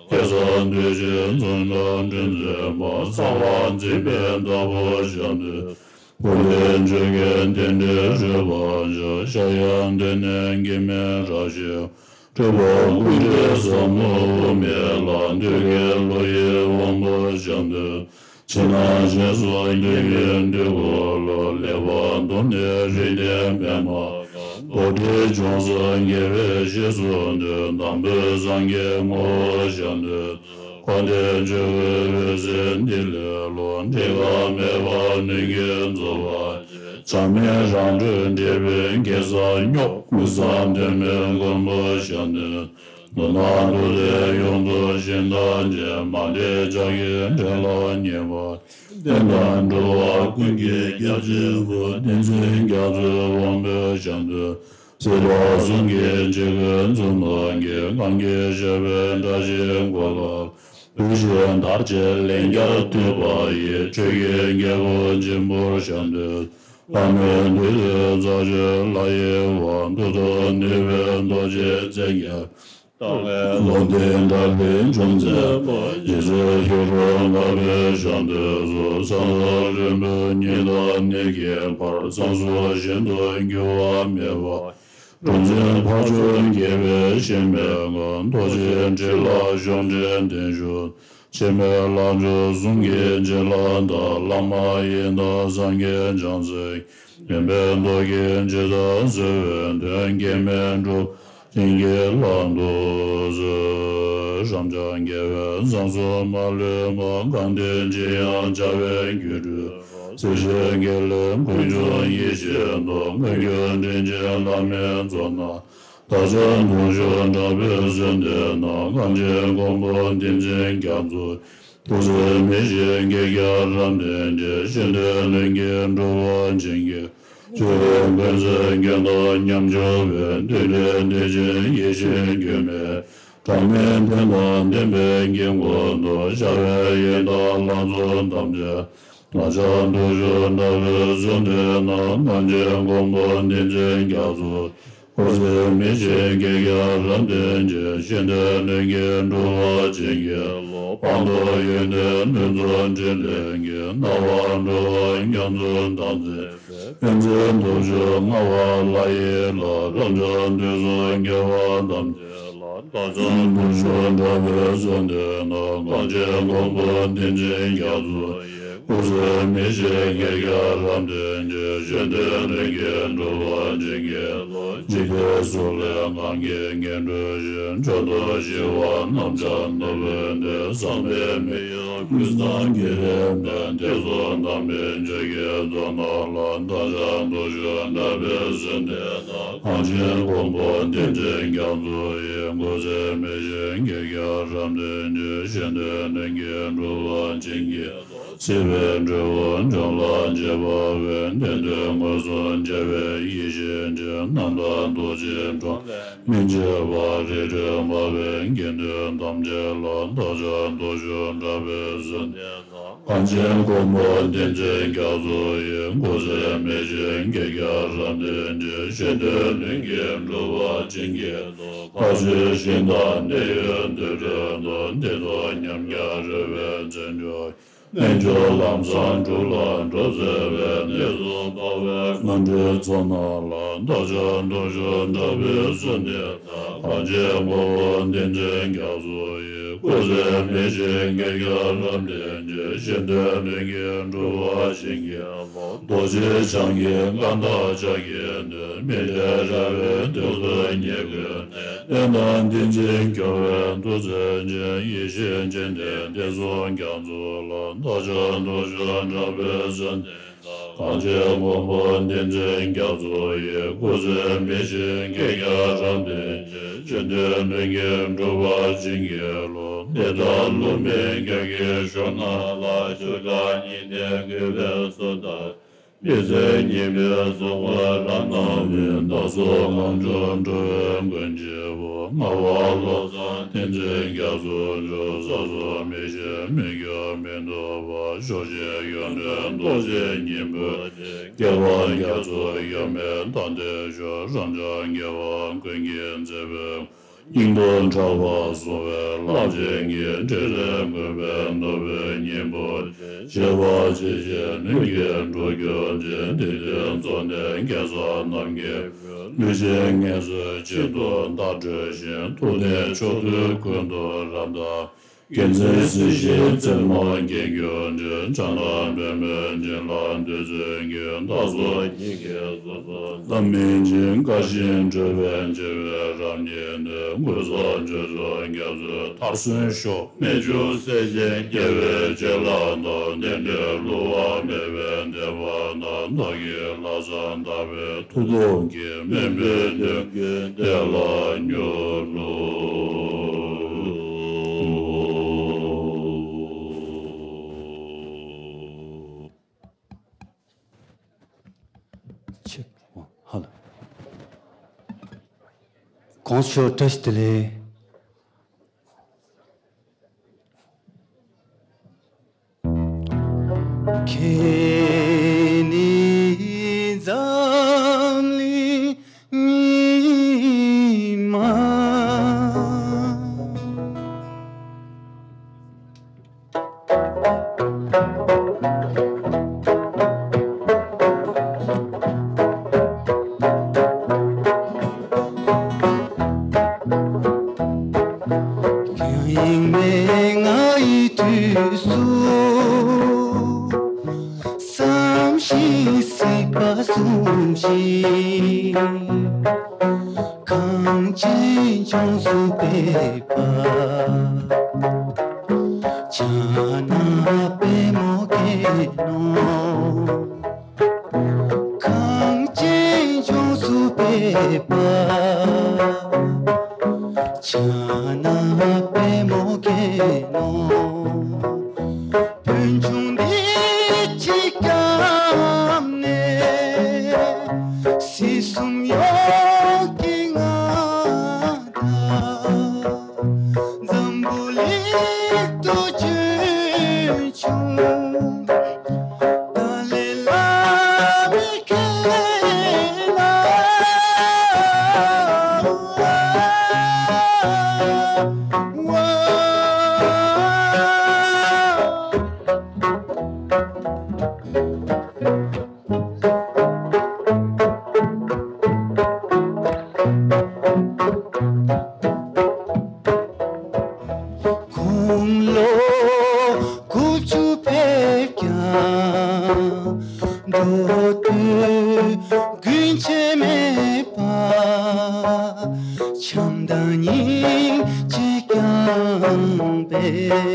སྐལ་བཟང་འདུས་བྱས་མཚུངས་དང་དྲིན་ཅན་མ། གསང་བ་འཛིན་པའི་བདག་པོ་ཞབས་འདེགས། བུ་ལོན་ཆོས་ཀྱི་རྟེན་འབྲེལ་རོལ་པ་ཆེ། ཕྱྭ་གཡང་སྟེང་ནས་སྐྱེ་མེད་རབ་ཞི་བ། སྤྲུལ་པ་ཀུན་འདྲའི་ཟབ་མོ་དབུ་མའི་ལམ། འདོད་དགུའི་བློ་ཡི་དབང་པོ་ཞབས་འདེགས། ཕྱི་ནང་ཞེས་སུ་འདོད་ཡོན་འདོད་དགུ་ལོ། ལེགས་པར་མཐོང་ནས་རིགས་ལྡན་པདྨ་གང་། རྡོ་རྗེ་འཇོམས་སུ་མཁས་པའི་ཞེས་སུ་འདོད། དང་པོའི་སངས་རྒྱས་ངོ་བོ་ཞབས་འདོན། འཁོར་འདས་སྤྱོད་པའི་འོད་ཟེར་འདི་ལས་ལོ། འགྲིག་པ་མེད་པ་ལྷུན་གྱིས་རྫོགས་པ། བྱར་མེད་རང་གྲོལ་འབྲས་བུའི་གེ་སར་སྨྱོ། ཀུན་བཟང་དོན་མེད་མགོན་པོ་ཞབས་འདོན། མདོར་ན་ཐུགས་རྗེས་ཡོངས་རྫོགས་ཞིང་རྟག་ཅན། མ་འདྲེས་ཕྱག་གི་འབྲས་ལ་མཉེས་པ། བསྟན་དང་འགྲོ་བ་ཀུན་གྱི་སྐྱབས་གཅིག་པུ། བསྟན་འཛིན་རྒྱ་མཚོའི་དབང་པོའི་ཞབས་འདོན། སྲིད་པ་གསུམ་གྱི་འཇིགས་པའི་མཚོ་ནང་གི། གང་གིས་བཤད་པའི་བཀྲ་ཤིས་འཁོར་ལོ། བུ་བཞིན་དར་ཅན་ལན་བརྒྱར་བཏུད་པ་ཡི། ཆོས་ཀྱི་རྒྱལ་པོ་ཆེན་པོར་ཞབས་འདོན། ལྷ་མིའི་འདུས་སྡེ་རྩ་བརྒྱུད་ལྷ་ཡི་དབང་། མཐུ་སྟོབས་ནུས་པའི་རྡོ་རྗེ་རྩེ་བརྒྱད། ལུང་བསྟན་དགྲ་བོའི་འཇོམས་མཛད་པ། རྗེ་བཙུན་ཧེ་རུ་ཀ་པའི་ཞབས་འདོན་སོགས། ས་མཚམས་རིམ་པས་ཉི་ཟླ་ནས་ཀྱི་བར། མཚམས་སུ་ཤིན་ཏུ་འགྱུར་བ་མེད་པ། གྲུ་འཛིན་འཕགས་མཆོག་རྒྱལ་པོའི་བཞེད་མེད་ངང་། རྡོ་རྗེ་ཁྲི་ལ་གཞོམ་བྲལ་བརྟན་བཞུགས། འཆི་མེད་ལྷ་མཆོག་གསུམ་གྱི་བྱིན་རླབས་དང་། བླ་མ་ཡི་དམ་སངས་རྒྱས་བྱང་སེམས། མཁྱེན་པའི་རྡོ་རྗེ་འཆི་བདག་གསོལ་བའི་མདུན། སྐྱེ་མེད་གྲུབ་པ་བྱིན་གྱིས་བརླབ་ཏུ་གསོལ། རབ་འབྱམས་རྒྱལ་བའི་མཚམས་སུ་མ་ལུས་པ། གང་དེ་ཅི་ཡང་བྱ་བའི་སྒྱུ་འཕྲུལ། སྲིད་ཞིའི་དགེ་ལེགས་ཀུན་འབྱུང་ཡེ་ཤེས་མདོ། མངོན་གྱུར་དྲིན་ཅན་བླ་མའི་ཚོགས་རྣམས། བདག་ཅག་དུང་ཕྱུར་འདྲ་བའི་གསོལ་འདེབས་ན། གངས་ཅན་མགོན་པོ་བསྟན་འཛིན་རྒྱ་མཚོ་ཡི། སྐུ་ཚེ་མི་ཤིགས་བགེགས་རྒྱ་རབ་བརྟན་ཅིང་། གཞན་དོན་ལྷུན་གྱིས་འགྲུབ་པར་བྱིན་གྱིས་རློབས། ཆོས་ཀྱི་ཀུན་རྫས་རྒྱན་དང་མཉམ་སྦྱོར་བའི། བདུད་བྲལ་བདེ་ཆེན་ཡེ་ཤེས་སྒྱུ་མའི། གྲངས་མེད་རྟེན་དང་བརྟེན་པའི་དཀྱིལ་འཁོར་དུ། ཤར་བའི་ཡི་དྭགས་ལྷ་ཚོགས་ཐམས་ཅད། བདག་ཅག་དུང་ཕྱུར་འདྲ་བའི་གསོལ་འདེབས་ན། གངས་ཅན་མགོན་པོ་བསྟན་འཛིན་རྒྱ་མཚོ་ཡི། སྐུ་ཚེ་མི་ཤིགས་བགེགས་རྒྱ་རབ་བརྟན་ཅིང་། གཞན་དོན་ལྷུན་གྱིས་འགྲུབ་པར་བྱིན་གྱིས་རློབས། སྤངས་རྟོགས་ཡོན་ཏན་ལྷུན་རྫོགས་ཕྲིན་ལས་ཀྱིས། སྣང་བ་འགྲོ་བ་རྒྱ་མཚོའི་མདངས་མཛེས་པའི། ཕན་ཚུན་དུང་ཕྱུར་མངའ་བ་ལྷ་ཡི་ལྷ། རབ་འབྱམས་དུས་གསུམ་རྒྱལ་བ་ཐམས་ཅད་ལ། བདག་ཅག་དུང་ཕྱུར་འདྲ་བའི་གསོལ་འདེབས་ན། གངས་ཅན་མགོན་པོ་བསྟན་འཛིན་རྒྱ་མཚོ་ཡི། སྐུ་ཚེ་མི་ཤིགས་བགེགས་རྒྱ་རབ་བརྟན་ཅིང་། གཞན་དོན་ལྷུན་གྱིས་འགྲུབ་པར་བྱིན་གྱིས་རློབས། འཇིག་རྟེན་གསུམ་ལས་གང་གིས་ངན་འགྲོ་གཞན། མཆོག་ཏུ་ཞི་བ་རྣམས་ཀྱང་ཐོབ་པའི་མཐུས། བསམ་པའི་མི་གཡོ་ཀུན་བཟང་དགེ་བའི་དཔལ། དེ་ཚོགས་དམ་པའི་ཆོས་ཀྱི་མཚོ་རྣམས་ལ། བདག་ཅག་དུང་ཕྱུར་འདྲ་བའི་གསོལ་འདེབས་ན། གངས་ཅན་མགོན་པོ་བསྟན་འཛིན་རྒྱ་མཚོ་ཡི། སྐུ་ཚེ་མི་ཤིགས་བགེགས་རྒྱ་རབ་བརྟན་ཅིང་། གཞན་དོན་ལྷུན་གྱིས་འགྲུབ་པར་བྱིན་གྱིས་རློབས། སྲིད་པའི་འབྲས་བུ་འབྱུང་ལ་བྱེད་པ་བས། བདེན་དོན་མངོན་སུམ་རྒྱལ་བའི་ཡེ་ཤེས་ཀྱི། རྣམ་དག་རྡོ་རྗེ་འགྲོ་ལས་སྨིན་བྱེད་པ། རིགས་དྲུག་སྨྲ་བའི་དགེ་འདུན་ཐམས་ཅད་ལ། བདག་ཅག་དུང་ཕྱུར་འདྲ་བའི་གསོལ་འདེབས་ན། གངས་ཅན་མགོན་པོ་བསྟན་འཛིན་རྒྱ་མཚོ་ཡི། སྐུ་ཚེ་མི་ཤིགས་བགེགས་རྒྱ་རབ་བརྟན་ཅིང་། གཞན་དོན་ལྷུན་གྱིས་འགྲུབ་པར་བྱིན་གྱིས་རློབས། མཁའ་སྤྱོད་ཞིང་དང་གནས་ཡུལ་དུར་ཁྲོད་དུ། འདི་དང་མཉམ་གཤིབས་རོལ་པའི་རྩེ་འཇོ་ཡི། རྣལ་འབྱོར་ལམ་བཟང་དྲུག་ལ་འགྲོ་སྩོལ་བའི། གནས་གསུམ་འཕགས་པའི་མངའ་འགྲོའི་ཚོགས་རྣམས་ལ། བདག་ཅག་དུང་ཕྱུར་འདྲ་བའི་གསོལ་འདེབས་ན། གངས་ཅན་མགོན་པོ་བསྟན་འཛིན་རྒྱ་མཚོ་ཡི། སྐུ་ཚེ་མི་ཤིགས་བགེགས་རྒྱ་རབ་བརྟན་ཅིང་། གཞན་དོན་ལྷུན་གྱིས་འགྲུབ་པར་བྱིན་གྱིས་རློབས། རྡོ་རྗེ་འཆང་གི་མངའ་བདག་ཕྱག་གི་མདུན། མི་འབྲལ་ར་བའི་དུས་སུ་ཉེ་བསྐུལ་ནས། བསྟན་དང་བསྟན་འཛིན་སྐྱོང་བའི་མཐུ་རྩལ་ཅན། ཡེ་ཤེས་སྤྱན་ལྡན་བསྟན་སྲུང་རྒྱ་མཚོ་ལ། བདག་ཅག་དུང་ཕྱུར་འདྲ་བའི་གསོལ་འདེབས་ན། གངས་ཅན་མགོན་པོ་བསྟན་འཛིན་རྒྱ་མཚོ་ཡི། སྐུ་ཚེ་མི་ཤིགས་བགེགས་རྒྱ་རབ་བརྟན་ཅིང་། གཞན་དོན་ལྷུན་གྱིས་འགྲུབ་པར་བྱིན་གྱིས་རློབས། འདི་ལྟར་ཀླུ་མོའི་རྒྱབ་ཀྱི་གཞོང་ནང་ལ། ཆུ་སྒང་གཉིས་ནས་བསྐུལ་བའི་གསོལ་བ། མི་ཚེ་སྙིགས་མའི་གཟུགས་པོ་རབ་སྣང་བའི། བདག་སོགས་ངན་འགྲོར་འགྲོ་བའི་མགོན་གཅིག་པུ། ངག་དབང་བློ་བཟང་བསྟན་འཛིན་རྒྱ་མཚོ་མཆོག་ས་སོགས་མི་ཤེས་མི་འགྱུར་མི་ལྡོག་པ། ཕྱོགས་བཅུའི་ཡོན་ཏན་རྡོ་རྗེ་སྙིང་པོ་ཆེ། སྐྱེ་བ་རྒྱ་མཚོ་ཡོད་མེད་མཐའ་འདས་ཤོག་རབ་འབྱམས་རྒྱལ་བ་ཀུན་གྱི་མཛད་པའི། སྙིང་པོ་ཕྲ་བ་བཟུང་བའི་རླབས་ཆེན་གྱི། ཕྲིན་ལས་མགོན་པོའི་ནོར་བུའི་སྙིང་པོ་ཆེ། བྱེ་བ་ཇི་བཞིན་ལྷུན་གྱིས་འགྲུབ་གྱུར་ཅིག་འདི་དུས་འཚོ་གནས་གེ་སར་རྣམ་རྒྱལ་པོས། ལུས་ཅན་ངལ་གསོའི་ཆེད་དུ་བདག་སྒྲོལ་ཞིང་། ཐུགས་ནི་ཕྱོགས་དུས་ཀུན་ཏུ་རབ་བདག་རྒྱལ་མཚན་སྲིད་ཞིའི་རྩེ་མོ་རྒྱལ་གྱུར་ཅིག། བྱ་རྣམས་པད་མོའི་བྱིན་རླབས་བདུད་རྩིའི་རྒྱུན། བདག་སོགས་ཉིད་ཀྱི་སོ་སོར་བདག་མིན་ཅིང་། དགའ་ཞིང་གྲོལ་བའི་བྱེ་བའི་རབ་སྙེགས་ནས། ཀུན་བཟང་སྤྱོད་གསུམ་རྒྱ་མཚོའི་མཐར་སོན་ཤོག། རྨད་བྱུང་སྲས་ཆེན་རྒྱལ་བའི་བྱིན་རླབས་དང་། རྟེན་འབྲེལ་བསླུ་བ་མེད་པའི་བདེ་བ་དང་། བདག་གི་ལྷག་བསམ་དག་པའི་མཐུ་སྟོབས་ཀྱིས། སྨན་པའི་དོན་ཀུན་བདེ་ལ་འགྱུར་རོ། ཆེ། ཧ་ལ། གོང་ས་མཆོག་བཀྲ་ཤིས་བདེ་ལེགས། ཁྱེད་ནི་འཛམ་གླིང་ཉི་མ། ཡེངས་མེད་ང་ཡི་དུས་སུ། བསམ་བཞིན་གཟིགས་པ་བཟུང་ཞིང་། གངས་ཅན་ལྗོངས་སུ་ཕེབས་པ། བྱ་རྣམས་པད་མོ་སྐྱེས་ནོ། གངས་ཅན་ལྗོངས་སུ་ཕེབས་པ། བྱ་རྣམས་པད་མོ་སྐྱེས་ནོ། བོད་ལྗོངས་འདི་ཅིག་བསྐྱངས་ནས། སྲིད་གསུམ་ཡོངས་ཀྱི་མངའ་བདག། འཛམ་བུ་གླིང་དུ་ཕྱིན་བྱུང་། ཏཱ་ལའི་བླ་མའི་སྐེ་ལ། དགུང་ལོ་དགུ་བཅུ་ཕེབས་ཀྱང་། འགྲོ་དོན་རྒྱུན་ཆད་མེད་པ། བྱམས་དང་སྙིང་རྗེ་བསྐྱངས་པས།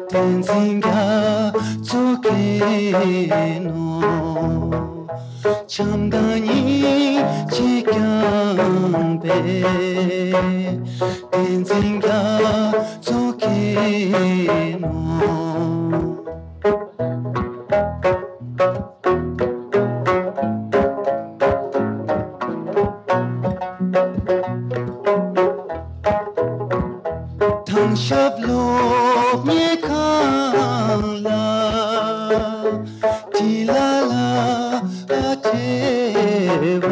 བསྟན་འཛིན་རྒྱ་མཚོ་མཁྱེན་ནོ། བྱམས་དང་སྙིང་རྗེ་བསྐྱངས་པས། བསྟན་འཛིན་རྒྱ་མཚོ་མཁྱེན་ནོ། དྭང་ཞབས་སློབ་གཉེར་ཁང་ལ། ཏི་ལ་ལ་བྲེལ་བ།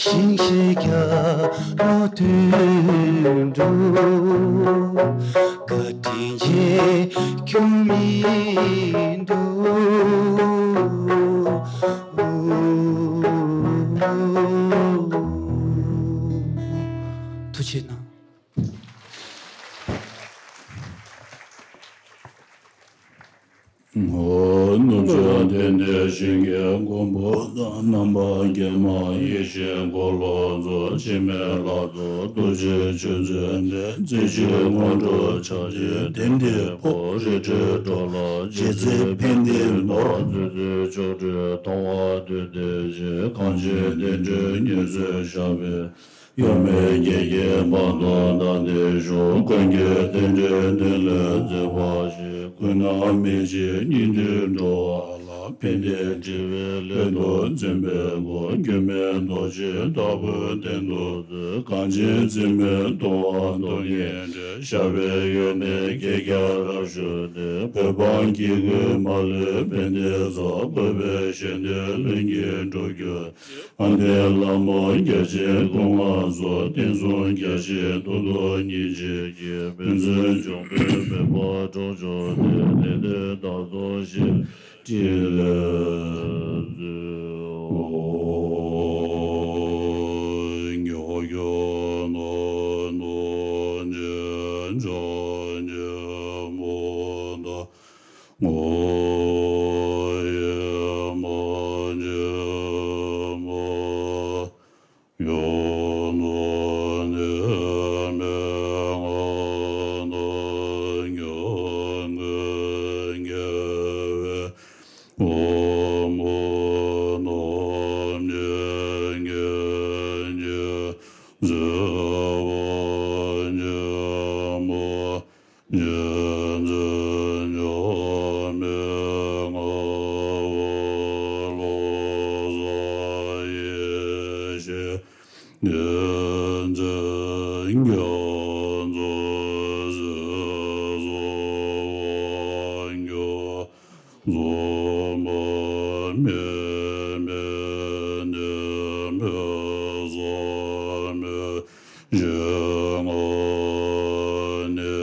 ཞིང་གཤེགས་རྒྱལ་པོ་དོན་གྲུབ། བཀའ་དྲིན་རྗེས་འཇུག་མི་འདུག། ཐུགས་རྗེ་གནང་། ནུབ་ཕྱོགས་དོན་ལྡན་ཞིང་གི་མགོན་པོ་དང་། ནམ་མཁའ་རྒྱལ་མ་ཡེ་ཤེས་འཁོར་ལོ་སོགས། འཆི་མེད་ལྷ་ཚོགས་རྡོ་རྗེ་ཆོས་མཛད་དེ། རྩེ་གཅིག་སྔོན་འགྲོ་ཕྱག་རྒྱའི་གདན་འདིར་འབོད། རིགས་འདྲའི་འགྲོ་ལ་རྗེས་བརྩེ་ཕན་བདེའི་མདོ། བརྩོན་འགྲུས་མཆོག་སྤྲུལ་མཐོང་བ་འདོད་ལྡན་ཞིང་། གངས་ཅན་རྟེན་འབྲེལ་མངོན་སུམ་ཤར་བའི། གཡོ་མེད་རྒྱལ་གྱི་དཔལ་དུ་བདག་བདེར་བཞུགས། ཀུན་གྱི་རྟེན་འབྲེལ་དོན་ལ་མཛད་པ་ཞིག། ཀུན་ནས་མི་ཕྱེད་སྙིང་རྗེའི་འགྲོ་བ་ལ། ཕན་བདེ་འབྲེལ་བའི་སླད་དུ་འཛིན་པའི་སྒོ། འགྱུར་མེད་རྡོ་རྗེའི་བདག་པོའི་གདན་དུ་གཟིགས། གངས་ཅན་འཛིན་མའི་ལྟུང་བ་སྟོངས་ཉིད་འདྲེན། ཞབས་པད་གཡོན་ནས་བསྐྱེད་རྒྱ་རབ་ཞུས་ཏེ། བོད་འབངས་སྐྱེ་དགུའི་མ་ལུས་ཕན་བདེའི་ཚོགས། བཀོད་པའི་གཞན་དོན་ལྷུན་གྱིས་འགྲུབ་གྱུར། ཨ་འདན་ལ་མོ་རྒྱ་ཆེན་སྐུ་མངའ་གསོལ། བསྟན་སྲུང་རྒྱ་ཆེན་མཐུ་སྟོབས་ཉིན་བྱེད་ཀྱི། ཕན་ཚུན་འབྱུང་པོའི་མེ་འབར་འཁྲུག་སྦྱོར་ཏེ། དེ་དེ་བདག་སོགས་ཤི་ཀྲི་ལས་མཛོད། ཉོ་ཡོ་ནོ་ནོ་ཇེ། རྒྱ་མཚོ་ཞེས་སུ་བ་རྒྱ་མཚོ་མ་མེད་མེད་ནས་མེད་ས་མེད་ཞེས་ང་ནི།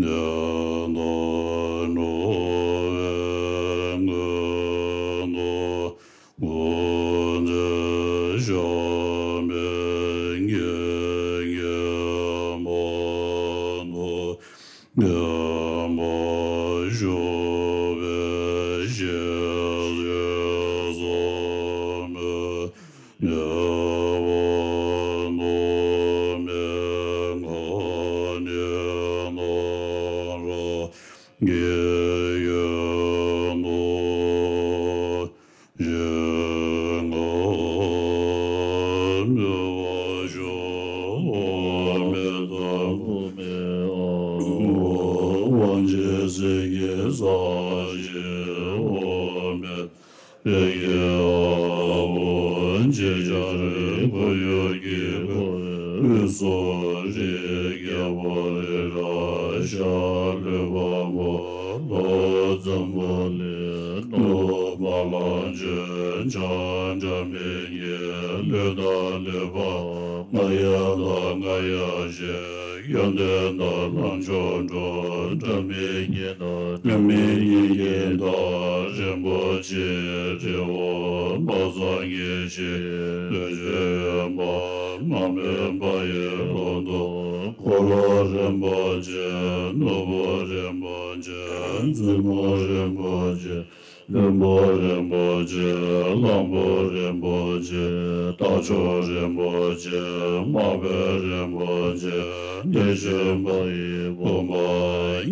དེ་ལྟར་འགྲོ་བའི་མགོན་དང་སྐུ་ཚེ་ཞབས་པད་བརྟན་གྱིས་མ་དང་ལྡན་པར་བཞུགས་པའི་ཞིང་ཁམས་སངས་མེད་ནས་བར་དུ་མེད་མཁའ་ནས་ནམ་ར་གི་ཡོད་དོ། ཞིང་ཁམས་མེད་པར་ཞུགས་པ་མེད་དང་མེད་པ། དབང་ཆེན་གསེར་གྱི་ས་གཞི་འོག་མིན་རིགས་ཀྱི་དབང་པོ་ཆེ་ཆེ་རིགས་འཁོར་ཡུག་གི་འཁོར་དབུས་སུ་རིགས་རྒྱལ་པོ་རི་རབ་ཤ་ལུས་པ་མོ་ལོ་འཛམ་བུ་གླིང་ནུབ་བ་ལང་སྤྱོད་བྱང་སྒྲ་མི་སྙན་ལུས་དང་ལུས་པ་ང་ཡི་དང་ང་ཡི་ཞེས། ཡོན་ཏན་དང་ལམ་མཆོག་འགྲོ། སྒྲ་མི་སྙན་དང་སྒྲ་མི་སྙན་གྱི་མཐའ། རིན་པོ་ཆེའི་རི་བོ་མ་ཚང་གི་ཞིང་། བདུད་རྩི་དབེན་པ་མ་སྨིན་པ་ཡི་ལོ་ཏོག་འཁོར་ལོ་རིན་པོ་ཆེ། ནོར་བུ་རིན་པོ་ཆེ། མཛུབ་མོ་རིན་པོ་ཆེ། ལྷུན་པོ་རིན་པོ་ཆེ། གླང་པོ་རིན་པོ་ཆེ། རྟ་མཆོག་རིན་པོ་ཆེ། མར་པའི་རིན་པོ་ཆེ། གནས་ཆེན་པ་ཡི་བུམ་པ།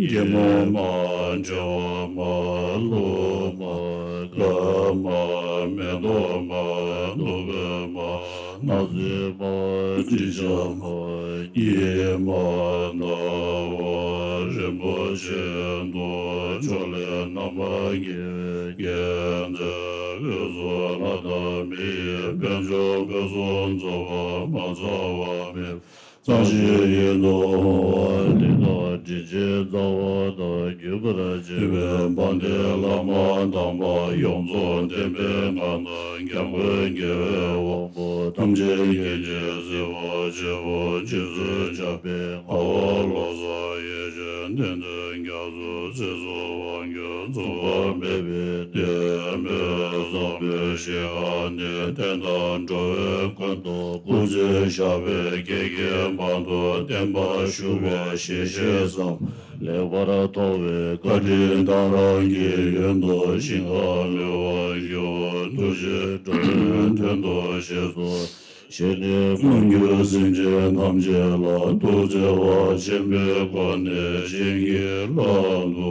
སྐྱེད་མོས་མ། བྱེ་བ་མ། རླུང་མ། གར་མ། མེ་ཏོག་མ། བདུག་སྤོས་མ། སྣང་སྲིད་མ། དྲི་ཆབ་མ། གཉིད་མ་ནམ་མཁའ་རིན་པོ་ཆེ་དང་ཕྱོགས་ལས་རྣམ་པར་རྒྱལ་བའི་མཁྱེན་བརྩེ་དབུས་སུ་ལྷ་དང་མི་ཡི་དཔལ་འབྱོར་སྐུ་གསུམ་རྫོགས་པ་མ་ཚང་བ་མེད་པ་ཙམ་ཞིག་ཡིན་དུ་འོང་བ། དེ་དག་དྲིན་ཅན་རྩ་བ་དང་བརྒྱུད་པར་བཅས་པའི་དཔལ་ལྡན་བླ་མ་དམ་པ་ཡོངས་རྫོགས་བསྟན་པའི་ངང་དུ་འཇམ་མགོན་རྒྱལ་བའི་དབང་པོ་ཐམས་ཅད་མཁྱེན་ཅིང་གཟིགས་པ་ཆེན་པོ་རྗེ་བཙུན་འཇམ་དཔལ་ངག་དབང་བློ་བཟང་ཡེ་ཤེས་བསྟན་འཛིན་རྒྱ་མཚོ་ཚེ་བསོད་དབང་སྒྱུར་མཚུངས་པ་མེད་པའི་གདེང་མེད་བཟང་པོའི་ཞིང་ཁམས་ནས་བསྟན་དང་འགྲོ་བའི་མགོན་དང་སྐུ་ཚེ་ཞབས་པད་བརྒྱའི་བར་དུ་བརྟན་པར་བཞུགས་པའི་ཞལ་བཞེས་སམ། ལེགས་པར་མཐོང་བའི་བཀའ་དྲིན་དང་རང་གི་ཡོན་དུ་ཞིང་ཁམས་མི་བ་འགྱུར་ཐུགས་རྗེ་འགྲོ་བའི་དོན་དུ་གཤེགས་སོ། ཞལ་ནས་མངོན་གྱུར་སེམས་ཅན་ཐམས་ཅད་ལ་ཐུགས་བརྩེ་བ་ཆེན་པོའི་སྒོ་ནས་བྱིན་གྱིས་བརླབ་ཏུ་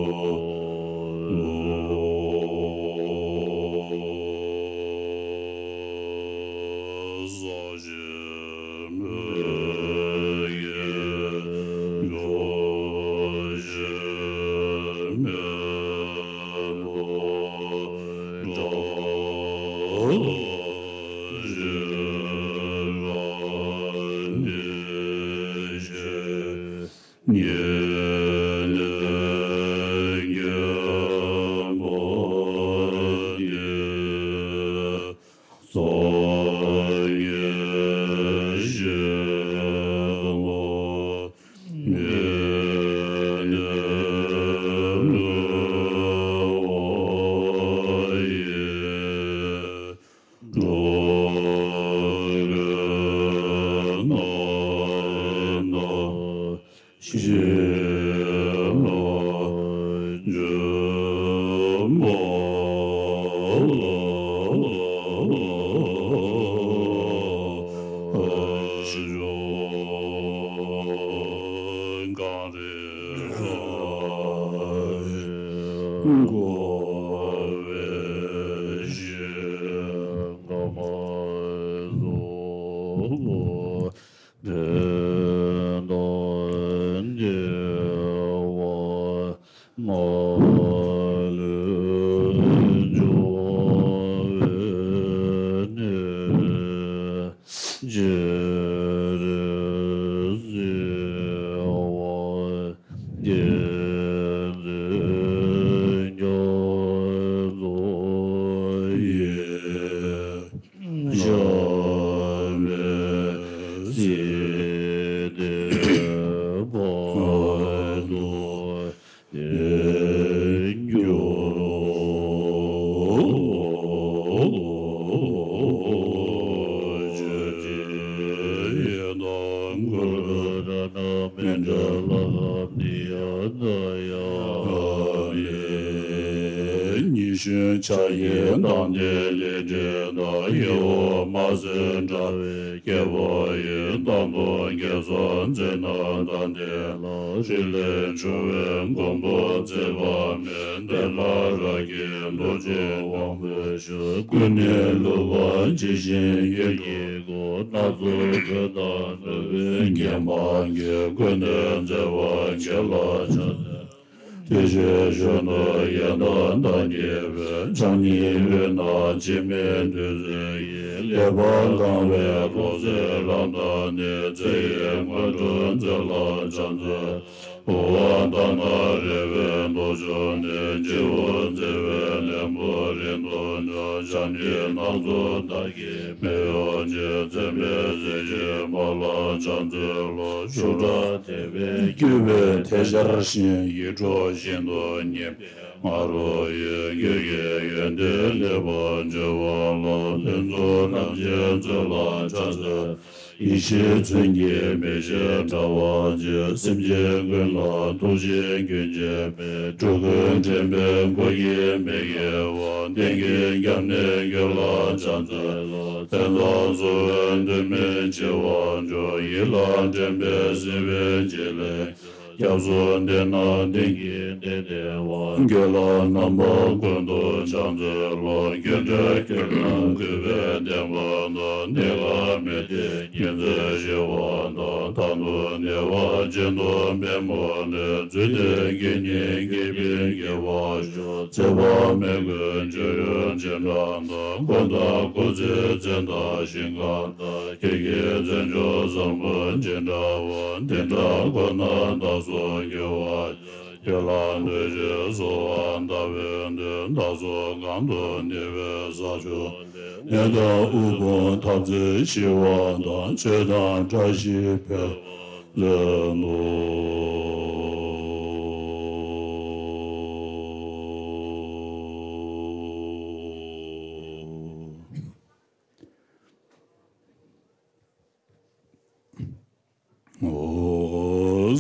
གསོལ། རྣམ་སྨིན་གྲོལ་ལམ་ནི་ཡང་དང་ཡང་མེད། ཉི་གཞོན་ཕྱག་གཡས་མདངས་ལྡན་ལས་འབྲས་དང་། གཡས་འོག་དམར་སེར་འདྲ་བའི་རྒྱལ་པོ་ཡི། མདངས་སྟོབས་རྒྱལ་སྲས་མཛད་རྣམས་དང་ལྡན་ལ། རིགས་ལས་བྱུང་བའི་མགོན་པོ་མཛད་པ་མེད། བདེ་བླག་རབ་ཀྱི་རྡོ་རྗེ་དབང་པོའི་ཞབས། ཀུན་ནས་བསླུ་བ་ཇི་བཞིན་གཡས་ཀྱི་སྒོ། སྣ་ཚོགས་གོས་དང་ནོར་བུས་བརྒྱན་པ་གྱིས། ཀུན་ནས་མཛེས་པ་གྱེར་ལ་ཕྱག་འཚལ། དེ་ཕྱིར་གཞོན་ནུ་ཡང་དག་མདངས་རྒྱས་པའི། ཕྱག་གཉིས་དབུས་ན་འཆི་མེད་བདུད་རྩི་ཡི། ཀླད་པ་གང་བའི་འོད་ཟེར་རབ་བཏང་ནས། ཚེ་ཡི་སྔོན་འགྲོ་མཛད་ལ་ཕྱག་འཚལ། འོ་ལྡན་ན་རེ་བའི་མདོ་མཆོག་ནས། སྤྱི་བོར་མཛད་པའི་ལྷུན་པོ་རིང་ཐུང་ཀྱང་། ཞབས་ཀྱི་སྣ་ཚོགས་བདག་གིས་མི་གཡོ་ཞིང་། མཚན་དཔེའི་གཟི་བརྗིད་འབར་ལ་ཕྱག་འཚལ་ལོ། ཤུགས་དྲག་དད་པས་བསྐྱོད་པའི་དེ་ཤར་ཞིང་། ཡིད་འཕྲོག་ཤིན་ཏུ་མཉེས་པའི་ང་རོ་ཡིས། སྐད་ཀྱི་ཡོན་ཏན་ལེགས་པར་བརྗོད་པ་ལ། ལྷུན་རྫོགས་རྣམ་མཁྱེན་མཛོད་ལ་ཕྱག་འཚལ། ཡེ་ཤེས་མཚོན་གྱི་མེ་ལྕེ་འདྲ་བ་ཅན། སེམས་ཅན་ཀུན་ལ་ཐུགས་རྗེ་རྒྱུན་ཆད་མེད། འགྲོ་ཀུན་འདྲེན་པའི་མགོ་བོས་མི་གཡེལ་བ། གཏན་གྱི་སྐྱབས་གནས་ཀུན་ལ་ཕྱག་འཚལ་ལོ། མཚན་ཙམ་བསུ་བས་དུས་མིན་འཆི་བ་སྐྱོབ། ཡིད་ལ་དྲན་པས་སྲིད་པའི་འཇིགས་ལས། སྐྱབས་སུ་འདུས་ན་གཏན་གྱི་བདེ་སྟེར་བ། དགེ་ལ་རྣམ་པ་ཀུན་ཏུ་ཕྱག་འཚལ་ལོ། སྐྱོན་བྲལ་སྐྱོབ་པར་གུས་པས་བསྟེན་པ་དང་། གནས་སྐབས་མི་བདེ་ཉེན་ཚེ་ཞི་བ་དང་། མཐར་ཐུག་ནད་པ་གཅིན་སྙི་པད་མོ་ནས། རྫུས་ཏེ་དགེ་བསྙེན་དགེ་སྦྱོར་དགེ་བ་ཤོག། ཚེ་དཔག་མེད་ཀུན་སྤྱོད་ཡུན་ཇི་འདྲ་དང་། འཁོར་དང་འཁོར་ཚེ་མཚན་དང་ཞིང་ཁམས་དང་། ཁྱེད་ཀྱི་མཚན་མཆོག་བཟང་པོ་ཇི་འདྲ་བ། དེ་འདྲ་ཁོ་ནར་བདག་སོགས་འགྱུར་བར་བྱ། ཁྱེད་ལ་འདུད་ཅིང་གསོལ་བ་འདེབས་པའི་མཐུས། བདག་སོགས་གང་དུ་གནས་པའི་ས་ཕྱོགས་དེར། ནད་དང་དབུལ་ཕོངས་འཐབ་རྩོད་ཞི་བ་དང་། ཆོས་དང་བཀྲ་ཤིས་འཕེལ་བར་མཛད་དོ།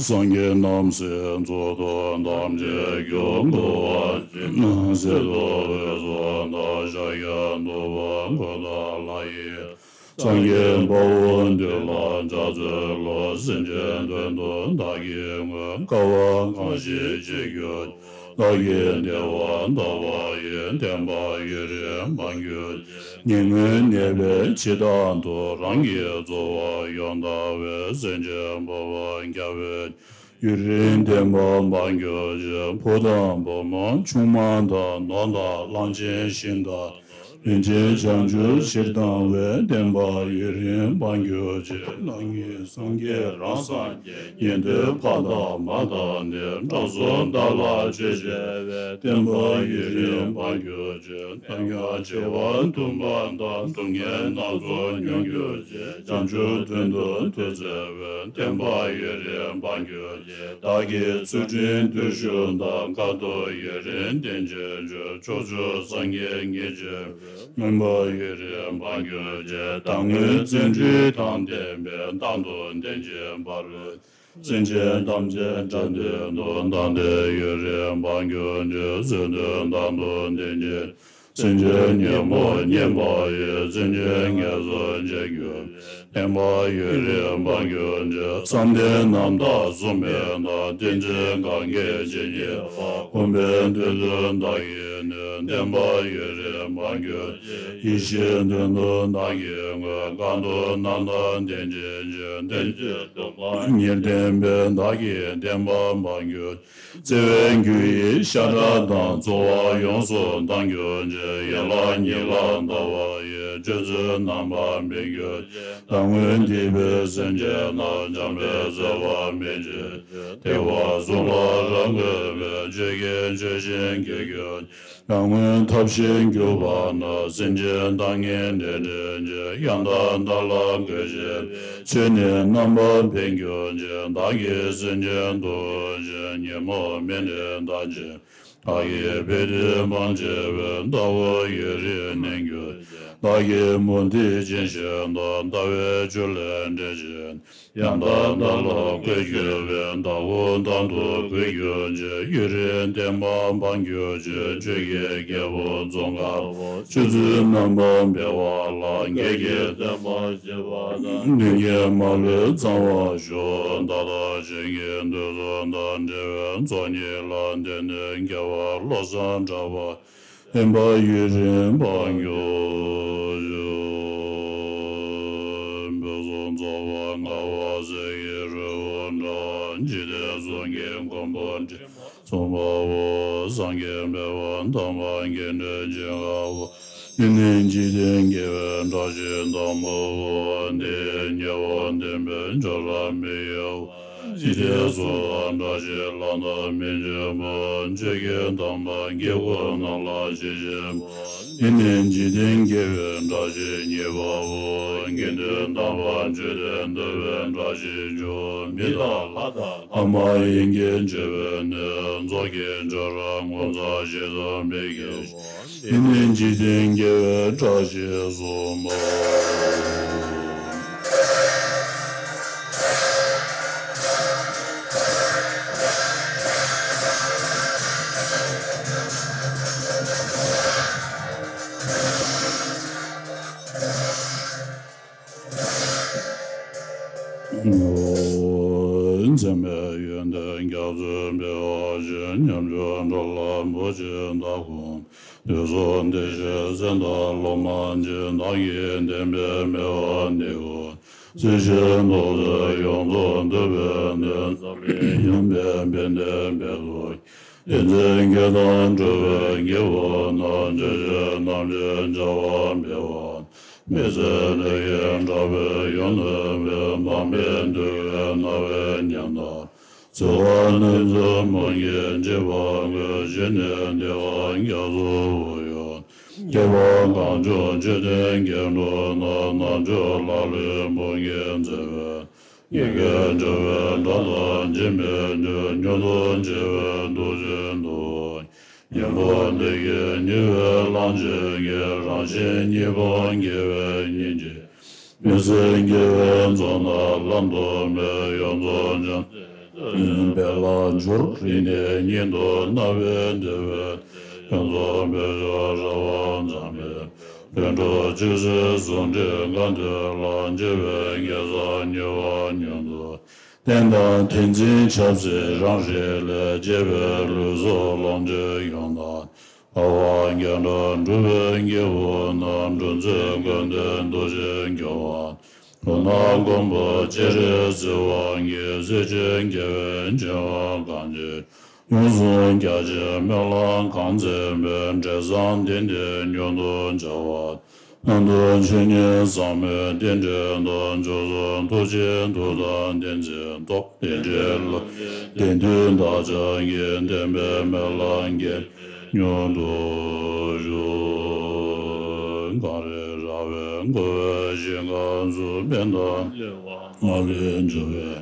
སངས་རྒྱས་རྣམ་སྲས་ཚོགས་དང་ཐམས་ཅད་ཀྱང་། འགྲོ་བ་སེམས་ཅན་སྲིད་མཚོ་འོད་སྲུང་དང་། ཤཱཀྱ་ཐུབ་པ་འཁོར་དང་ལྷ་ཡི། སངས་རྒྱས་དཔའ་བོ་འདུས་ལ་ཕྱག་འཚལ་ལོ། སེམས་ཅན་དོན་དུ་བདག་གིས་མངོན། དཀའ་བ་གང་ཞིག་ཅི་འགྱུར་བདག་གིས་བདེ་བར་གདགས་པ་ཡིས། བསྟན་པ་ཡུན་རིང་འབངས་གྱུར་ཅིག། ཉེ་སྔོན་ནད་པའི་འཆི་བདག་ཏུ། རང་གི་རྩོལ་བ་ཡང་དག་པས། སེམས་ཅན་འབོམ་པར་བརྒྱལ་བའི་ཕྱིར། ཡུན་རིང་བསྟན་པ་འབངས་གྱུར་ཅིག། ཕོ་དང་བུ་མོ་ཆུང་མ་དང་། ནོར་དང་གླང་ཆེན་ཤིང་དང་། རིན་ཆེན་བྱང་ཆུབ་ཕྱིར་བཏང་བའི། བསྟན་པ་ཡུན་རིང་འབངས་གྱུར་ཅིག། ནག་ཉེས་སངས་རྒྱས་རང་སངས་རྒྱས། ཉན་ཐོས་ཕ་དང་མ་དང་ནི། དགྲ་བཅོམ་བདག་ལ་ཆོས་བཤད་པའི། བསྟན་པ་ཡུན་རིང་འབངས་གྱུར་ཅིག། གདམས་ངག་བྱེ་བ་དུ་མ་དང་། སྡུག་བསྔལ་སྣ་ཚོགས་མྱོང་གྱུར་ཅིག། བྱང་ཆུབ་དོན་དུ་ཐུགས་བརྩེ་བས། བསྟན་པ་ཡུན་རིང་འབངས་གྱུར་ཅིག། བདག་གིས་ཚུལ་ཁྲིམས་བརྟུལ་ཞུགས་དང་། དཀའ་ཐུབ་ཡུན་རིང་བསྟེན་ཅིང་བྱོན། ཕྱོགས་བཅུའི་སངས་རྒྱས་ཉིད་ཀྱི་མངོན་པ་ཡུན་རིང་འབངས་གྱུར་ཅིག། བདག་སྔོན་བརྩོན་འགྲུས་དང་ལྡན་པས། རྟག་ཏུ་བསྟེན་ཅིང་བར་དུ། སེམས་ཅན་ཐམས་ཅད་དགྲ་གདོན་དུ། བདག་བསྟེན་ཡུན་རིང་འབངས་གྱུར་ཅིག། བརྩོན་འགྲུས་དག་ཏུ་བསྟེན་ཅིང་། སེམས་ཅན་ཉོན་མོངས་ཉེས་པ་ཡི། སེམས་ཅན་ངན་སོང་ཆེ་གྱུར་ཅིག། བསྟན་པ་ཡུན་རིང་འབངས་གྱུར་ཅིག། བསམ་གཏན་རྣམ་དག་བཟུང་བས་ན། བསྟན་འཛིན་གང་གིས་ཇི་སྙེད་པ། གོམས་པའི་དོན་དུ་བདག་གིས་ནི། བསྟན་པ་ཡུན་རིང་འབངས་གྱུར་ཅིག། ཡེ་ཤེས་དོན་དུ་བདག་གིས་མངོན། དཀའ་ཐུབ་རྣམ་དག་བསྟེན་ཅིང་བྱོན། བསྟན་བཅོས་སྡོམ་པ་ཉེར་བསྟེན་པས། བདག་གིས་བསྟན་པ་འབངས་གྱུར་ཅིག། བརྩེ་བའི་རྒྱུ་ཡི་ཤ་ཁྲག་དང་། རྩོལ་བ་ཡོངས་སུ་དག་གྱུར་ཅིག། ཡན་ལག་ཉིད་ལ་ལྟ་བ་ཡི། སྤྱོད་ཚུལ་རྣམ་པར་སྨིན་གྱུར་ཅིག། བདག་སྔོན་འདས་པའི་སེམས་ཅན་རྣམས། བྱམས་པའི་བརྩེ་བ་སྨིན་བྱེད་ཅིག། བདེ་བ་གཟུགས་ལ་རབ་བཀོད་པའི། ཆོས་ཀྱི་ཆུ་ཤིང་གྱུར་གྱུར་ཅིག། བདག་སྔོན་ཐབས་ཤེས་གྱུར་པ་ན། སེམས་ཅན་ཐབས་ངན་འདྲེན་བྱེད་ཅིང་། ཡང་དག་བདག་ལ་འགོད་བྱེད་པའི། ཆོས་ནི་རྣམ་པར་འཕེལ་གྱུར་ཅིག། བདག་གིས་སེམས་ཅན་སྡུག་ཅིང་ཉོན་མོངས་མི་འདྲེན་བདག་གི། བདག་གི་ཕན་བདེ་སྤང་བྱེད་པའི། ལྟ་བ་ཡུན་རིང་གནས་གྱུར་ཅིག་བདག་གི་མུ་སྟེགས་ཅན་ཞེ་འདོད། ལྟ་བའི་ཆོས་ལས་འབྲེལ་ཕྱིར། ཡང་དག་བདག་ལ་འགོད་གྱུར་པའི། བདག་ཀུན་བདག་ཏུ་འགོད་གྱུར་ཅིག་ཡུན་རིང་བརྟན་པ་སྤང་གྱུར་ཅིག་ཆོས་ཀྱི་རྒྱལ་པོ་ཙོང་ཁ་པ། ཆོས་ཚུལ་རྣམ་པར་འཕེལ་བ་ལ། འགལ་རྐྱེན་བསྟེན་པ་བྱེད་པ་དང་། མཐུན་རྐྱེན་མ་ལུས་གཙང་བར་ཤོག་བདག་དང་གཞན་གྱི་འདོད་གསུམ་དང་འབྲེལ་བའི་ཚོགས་གཉིས་ལ་བརྟེན་ནས། དགེ་བ་བློ་བཟང་གྲགས་པ། བསྟན་པ་ཡུན་རིང་སྤང་གྱུར་ཅིག་བོད་སོག་ཚོགས་པ་ངག་དབང་གསེར་གྱི་རི་བོ་འདྲ། འཇིག་རྟེན་གསུམ་གྱི་མགོན་པོ་དྲི་མ་མཚུངས་པ་པོ། སངས་རྒྱས་འཕེལ་བ་དམ་པ་རྒྱས་འབྲིང་ཅན་ཁ་པོ། ཡུན་རིང་འཇིག་རྟེན་དགེ་བའི་བཀྲ་ཤིས་དམ་པ་པོ། འདི་ཉེ་བར་བསྟན་པའི་ཆོས་ལ་མི་གཡེལ་བ། འཇིག་རྟེན་གསུམ་ལ་བཀྲ་ཤིས་ལམ་དང་མི་འབྱོར་བ། ཆོས་ཀྱི་དམ་པ་དཀྱིལ་འཁོར་རྣམས་ལ་ཞེས་བྱ་བ། འདི་ནི་འཇིག་རྟེན་དགེ་བའི་བཀྲ་ཤིས་རྙེད་པ་པོ། དགེ་འདུན་དམ་པ་མཆོད་དེ་འདོད་པའི་བཀྲ་ཤིས་འབྱུང་། མི་དང་ལྷ་དང་ལྷ་མ་ཡིན་གྱི་མཆོད་པའི་གནས། ཚོགས་ཀྱི་མཆོག་རབ་ངོ་མཚར་ཞིང་བཟང་མི་སྐྱེ་བ། འདི་ནི་འཇིག་རྟེན་དགེ་བའི་བཀྲ་ཤིས་སོ། མཚན་མའི་ཡོན་ཏན་རྒྱ་མཚོའི་འཕེལ་བ་བཞིན། ཉམ་ཆུང་འགྲོ་ལ་བུ་གཅིག་བདག་དགོངས། དུས་གསུམ་བདེ་གཤེགས་སེམས་དཔའ་སློབ་མ་མཆོག་བདག་གི་བསྟན་པའི་མེ་འོད་འདི་ཀུན། སྲིད་ཞིའི་རྡོ་རྗེ་ཡོངས་རྫོགས་འདུས་པའི་གནས། འཛམ་གླིང་ཡངས་པའི་བན་དེ་འབད་དུ། བསྟན་འཛིན་དགེ་དང་གྲུབ་པའི་དགེ་བ་རྣམས། ཆོས་སྤྱོད་རྣམ་འབྱེད་བྱ་བ་འཕེལ་བ། མི་བསྲུན་ལས་ཀྱི་དྲག་པོས་ཡོངས་ནོན་པའི། འཕགས་མའི་འདུལ་བའི་རྣ་བའི་ཉམས་དང་། བརྩེ་བ་རྣོན་པོས་མོ་གཉིས་འཇིགས་པ་ཀུན། ཞི་གནས་བདེ་བ་རྒྱ་མཚོའི་དབུས་ཡོད། སྐྱེ་བ་གང་བྱུང་མཆོད་རྟེན་སྐྱེ་འགྲོ་ན། ནམ་འབྱོར་ལ་ལུས་བུ་གཉིས་བརྩེ་བས། ཉེས་སྐྱོན་བྱ་བའི་དགྲ་རྣམས་འཇིགས་མི་ནུས། མྱུར་དུ་བྱེད་པའི་ཐུགས་རྗེས་འདུལ། གཉེན་པོ་འདི་ཡིས་ཉེ་བའི་ལམ་བྱེད་ཀྱི། རང་གཞན་གཉིས་པོ་དགེ་བའི་སྙིང་རྗེ། མི་བསྲུན་དགེ་བའི་མཚོ་རྣམས་ལམ་དུ་མེད། ཡོངས་རྫོགས་བྱང་སེམས་དཔལ་ལ་སྦྱོར། རིག་གནས་ཉིད་དུ་རྣ་བས་འདུལ་བའི། ཡོངས་རྫོགས་འཕེལ་ཕྱོགས་ར་བ་མཚམས་མེད། ལྷུན་གྲུབ་ཆོས་སྲིད་ཟུང་འབྲེལ་གང་ཐོས་ལ། འཇིགས་པའི་རྒྱལ་ས་མྱུར་བ་མྱུར་དུ། བསྟན་དང་དེ་འཛིན་ཆབ་སྲིད་རང་རིག་ལས། བཅས་པའི་ལུས་སྲོག་ལོངས་སྤྱོད་ཡོངས་དག་འཕེལ་བ། རྒྱ་གྲགས་འབྲུག་པའི་སྐྱེས་བུ་རྣམས། འབྲུ་མཛོད་ཀུན་ལྡན་རྡོ་རྗེ་སྐྱོང་བ། ལུས་ནང་མགོན་པོ་སྤྱན་རས་གཟིགས་དབང་གིས། སྲིད་ཞིའི་དགེ་བའི་བྱ་བ་གང་བྱེད། ཡོངས་སུ་རྒྱ་ཆེའི་སྨོན་ལམ་གང་མཛད་པའི། འབྲས་བཟང་དེ་འདིར་མྱུར་དུ་འབྱུང་བ། སྔོན་དུ་ཆོས་ཉིད་ཟབ་མོའི་རྟེན་འབྲེལ་དང་། མཆོག་གསུམ་ཐུགས་རྗེའི་མཐུ་དང་བསྟན་འཛིན་སྟོབས། དེ་འདྲའི་བློ་ལྡན་དུས་འདའ་ཕྱག་གིས། བསྟན་པའི་སྨོན་ལམ་རྒྱས་མྱུར་དུ་ཤོག་གངས་རི་ར་བས་བསྐོར་བའི་ཞིང་ཁམས་སུ། ཕན་དང་བདེ་བ་མ་ལུས་འབྱུང་བའི།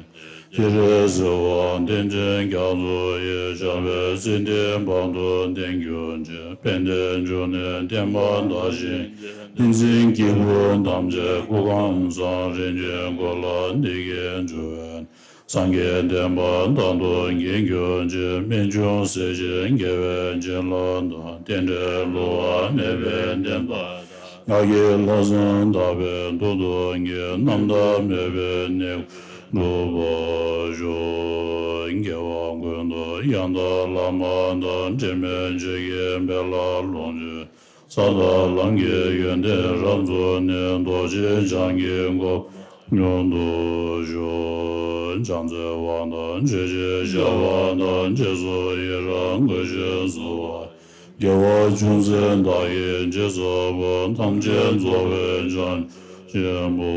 སྤྱན་རས་གཟིགས་དབང་བསྟན་འཛིན་རྒྱ་མཚོ་ཡི། ཞབས་པད་སྲིད་མཐའི་བར་དུ་བརྟན་གྱུར་ཅིག་ཕན་བདེའི་འབྱུང་གནས་བསྟན་པ་དར་ཞིང་རྒྱས། བསྟན་འཛིན་སྐྱེས་བུ་ཐམས་ཅད་སྐུ་ཁམས་བཟང་། རིན་ཆེན་གོ་ལ་འདི་སྐད་བརྗོད་པས། སངས་རྒྱས་བསྟན་པ་དམ་དུ་རྒྱས་གྱུར་ཅིག་སྨན་ཆུང་ཟད་ཅིང་རྒྱལ་བའི་བྱིན་རླབས་དང་། རྟེན་འབྲེལ་བསླུ་བ་མེད་པའི་བདེན་པ་དང་། ངག་གི་ལྷག་བསམ་དག་པའི་མཐུ་སྟོབས་ཀྱིས། རྣམ་དག་མེད་པའི་གནས་སྐབས་འགྲུབ་པར་ཤོག་དགེ་བ་ཀུན་ཏུ་ཡང་དག་བླ་མ་དང་། དྲི་མེད་ཆོས་ཀྱི་དཔལ་ལ་ལོངས་སྤྱོད། ས་དང་ལམ་གྱི་ཡོན་ཏན་རབ་རྫོགས་ནས། རྡོ་རྗེ་འཆང་གི་གོ་འཕང་མྱུར་དུ་ཤོག་བྱང་ཆུབ་དབང་དང་ཆོས་ཀྱི་ཤར་བ་དང་། རྗེས་སུ་ཡི་རང་བསྐུལ་ཞིང་གསོལ་བ། དགེ་བ་ཅུང་ཟད་བདག་གིས་ཅི་བསགས་པ། ཐམས་ཅད་རྫོགས་པའི་བྱང་ཆུབ་ཆེན་པོ།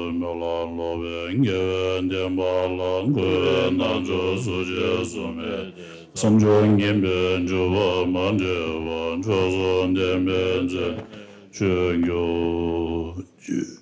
སྨོན་ལམ་ལོག་པའི་དགེ་བའི་བདེན་པ་ལ། འགོད་པའི་རྣལ་འབྱོར་སུ་ཞིག་གསུངས་པའི་ཚེ། བསམ་བརྗོད་ངན་པའི་འཇུག་པ་མ་འདྲེས་པ། མཆོག་གསུམ་ལྡན་པའི་མཛད་ཆོས་ཀྱང་།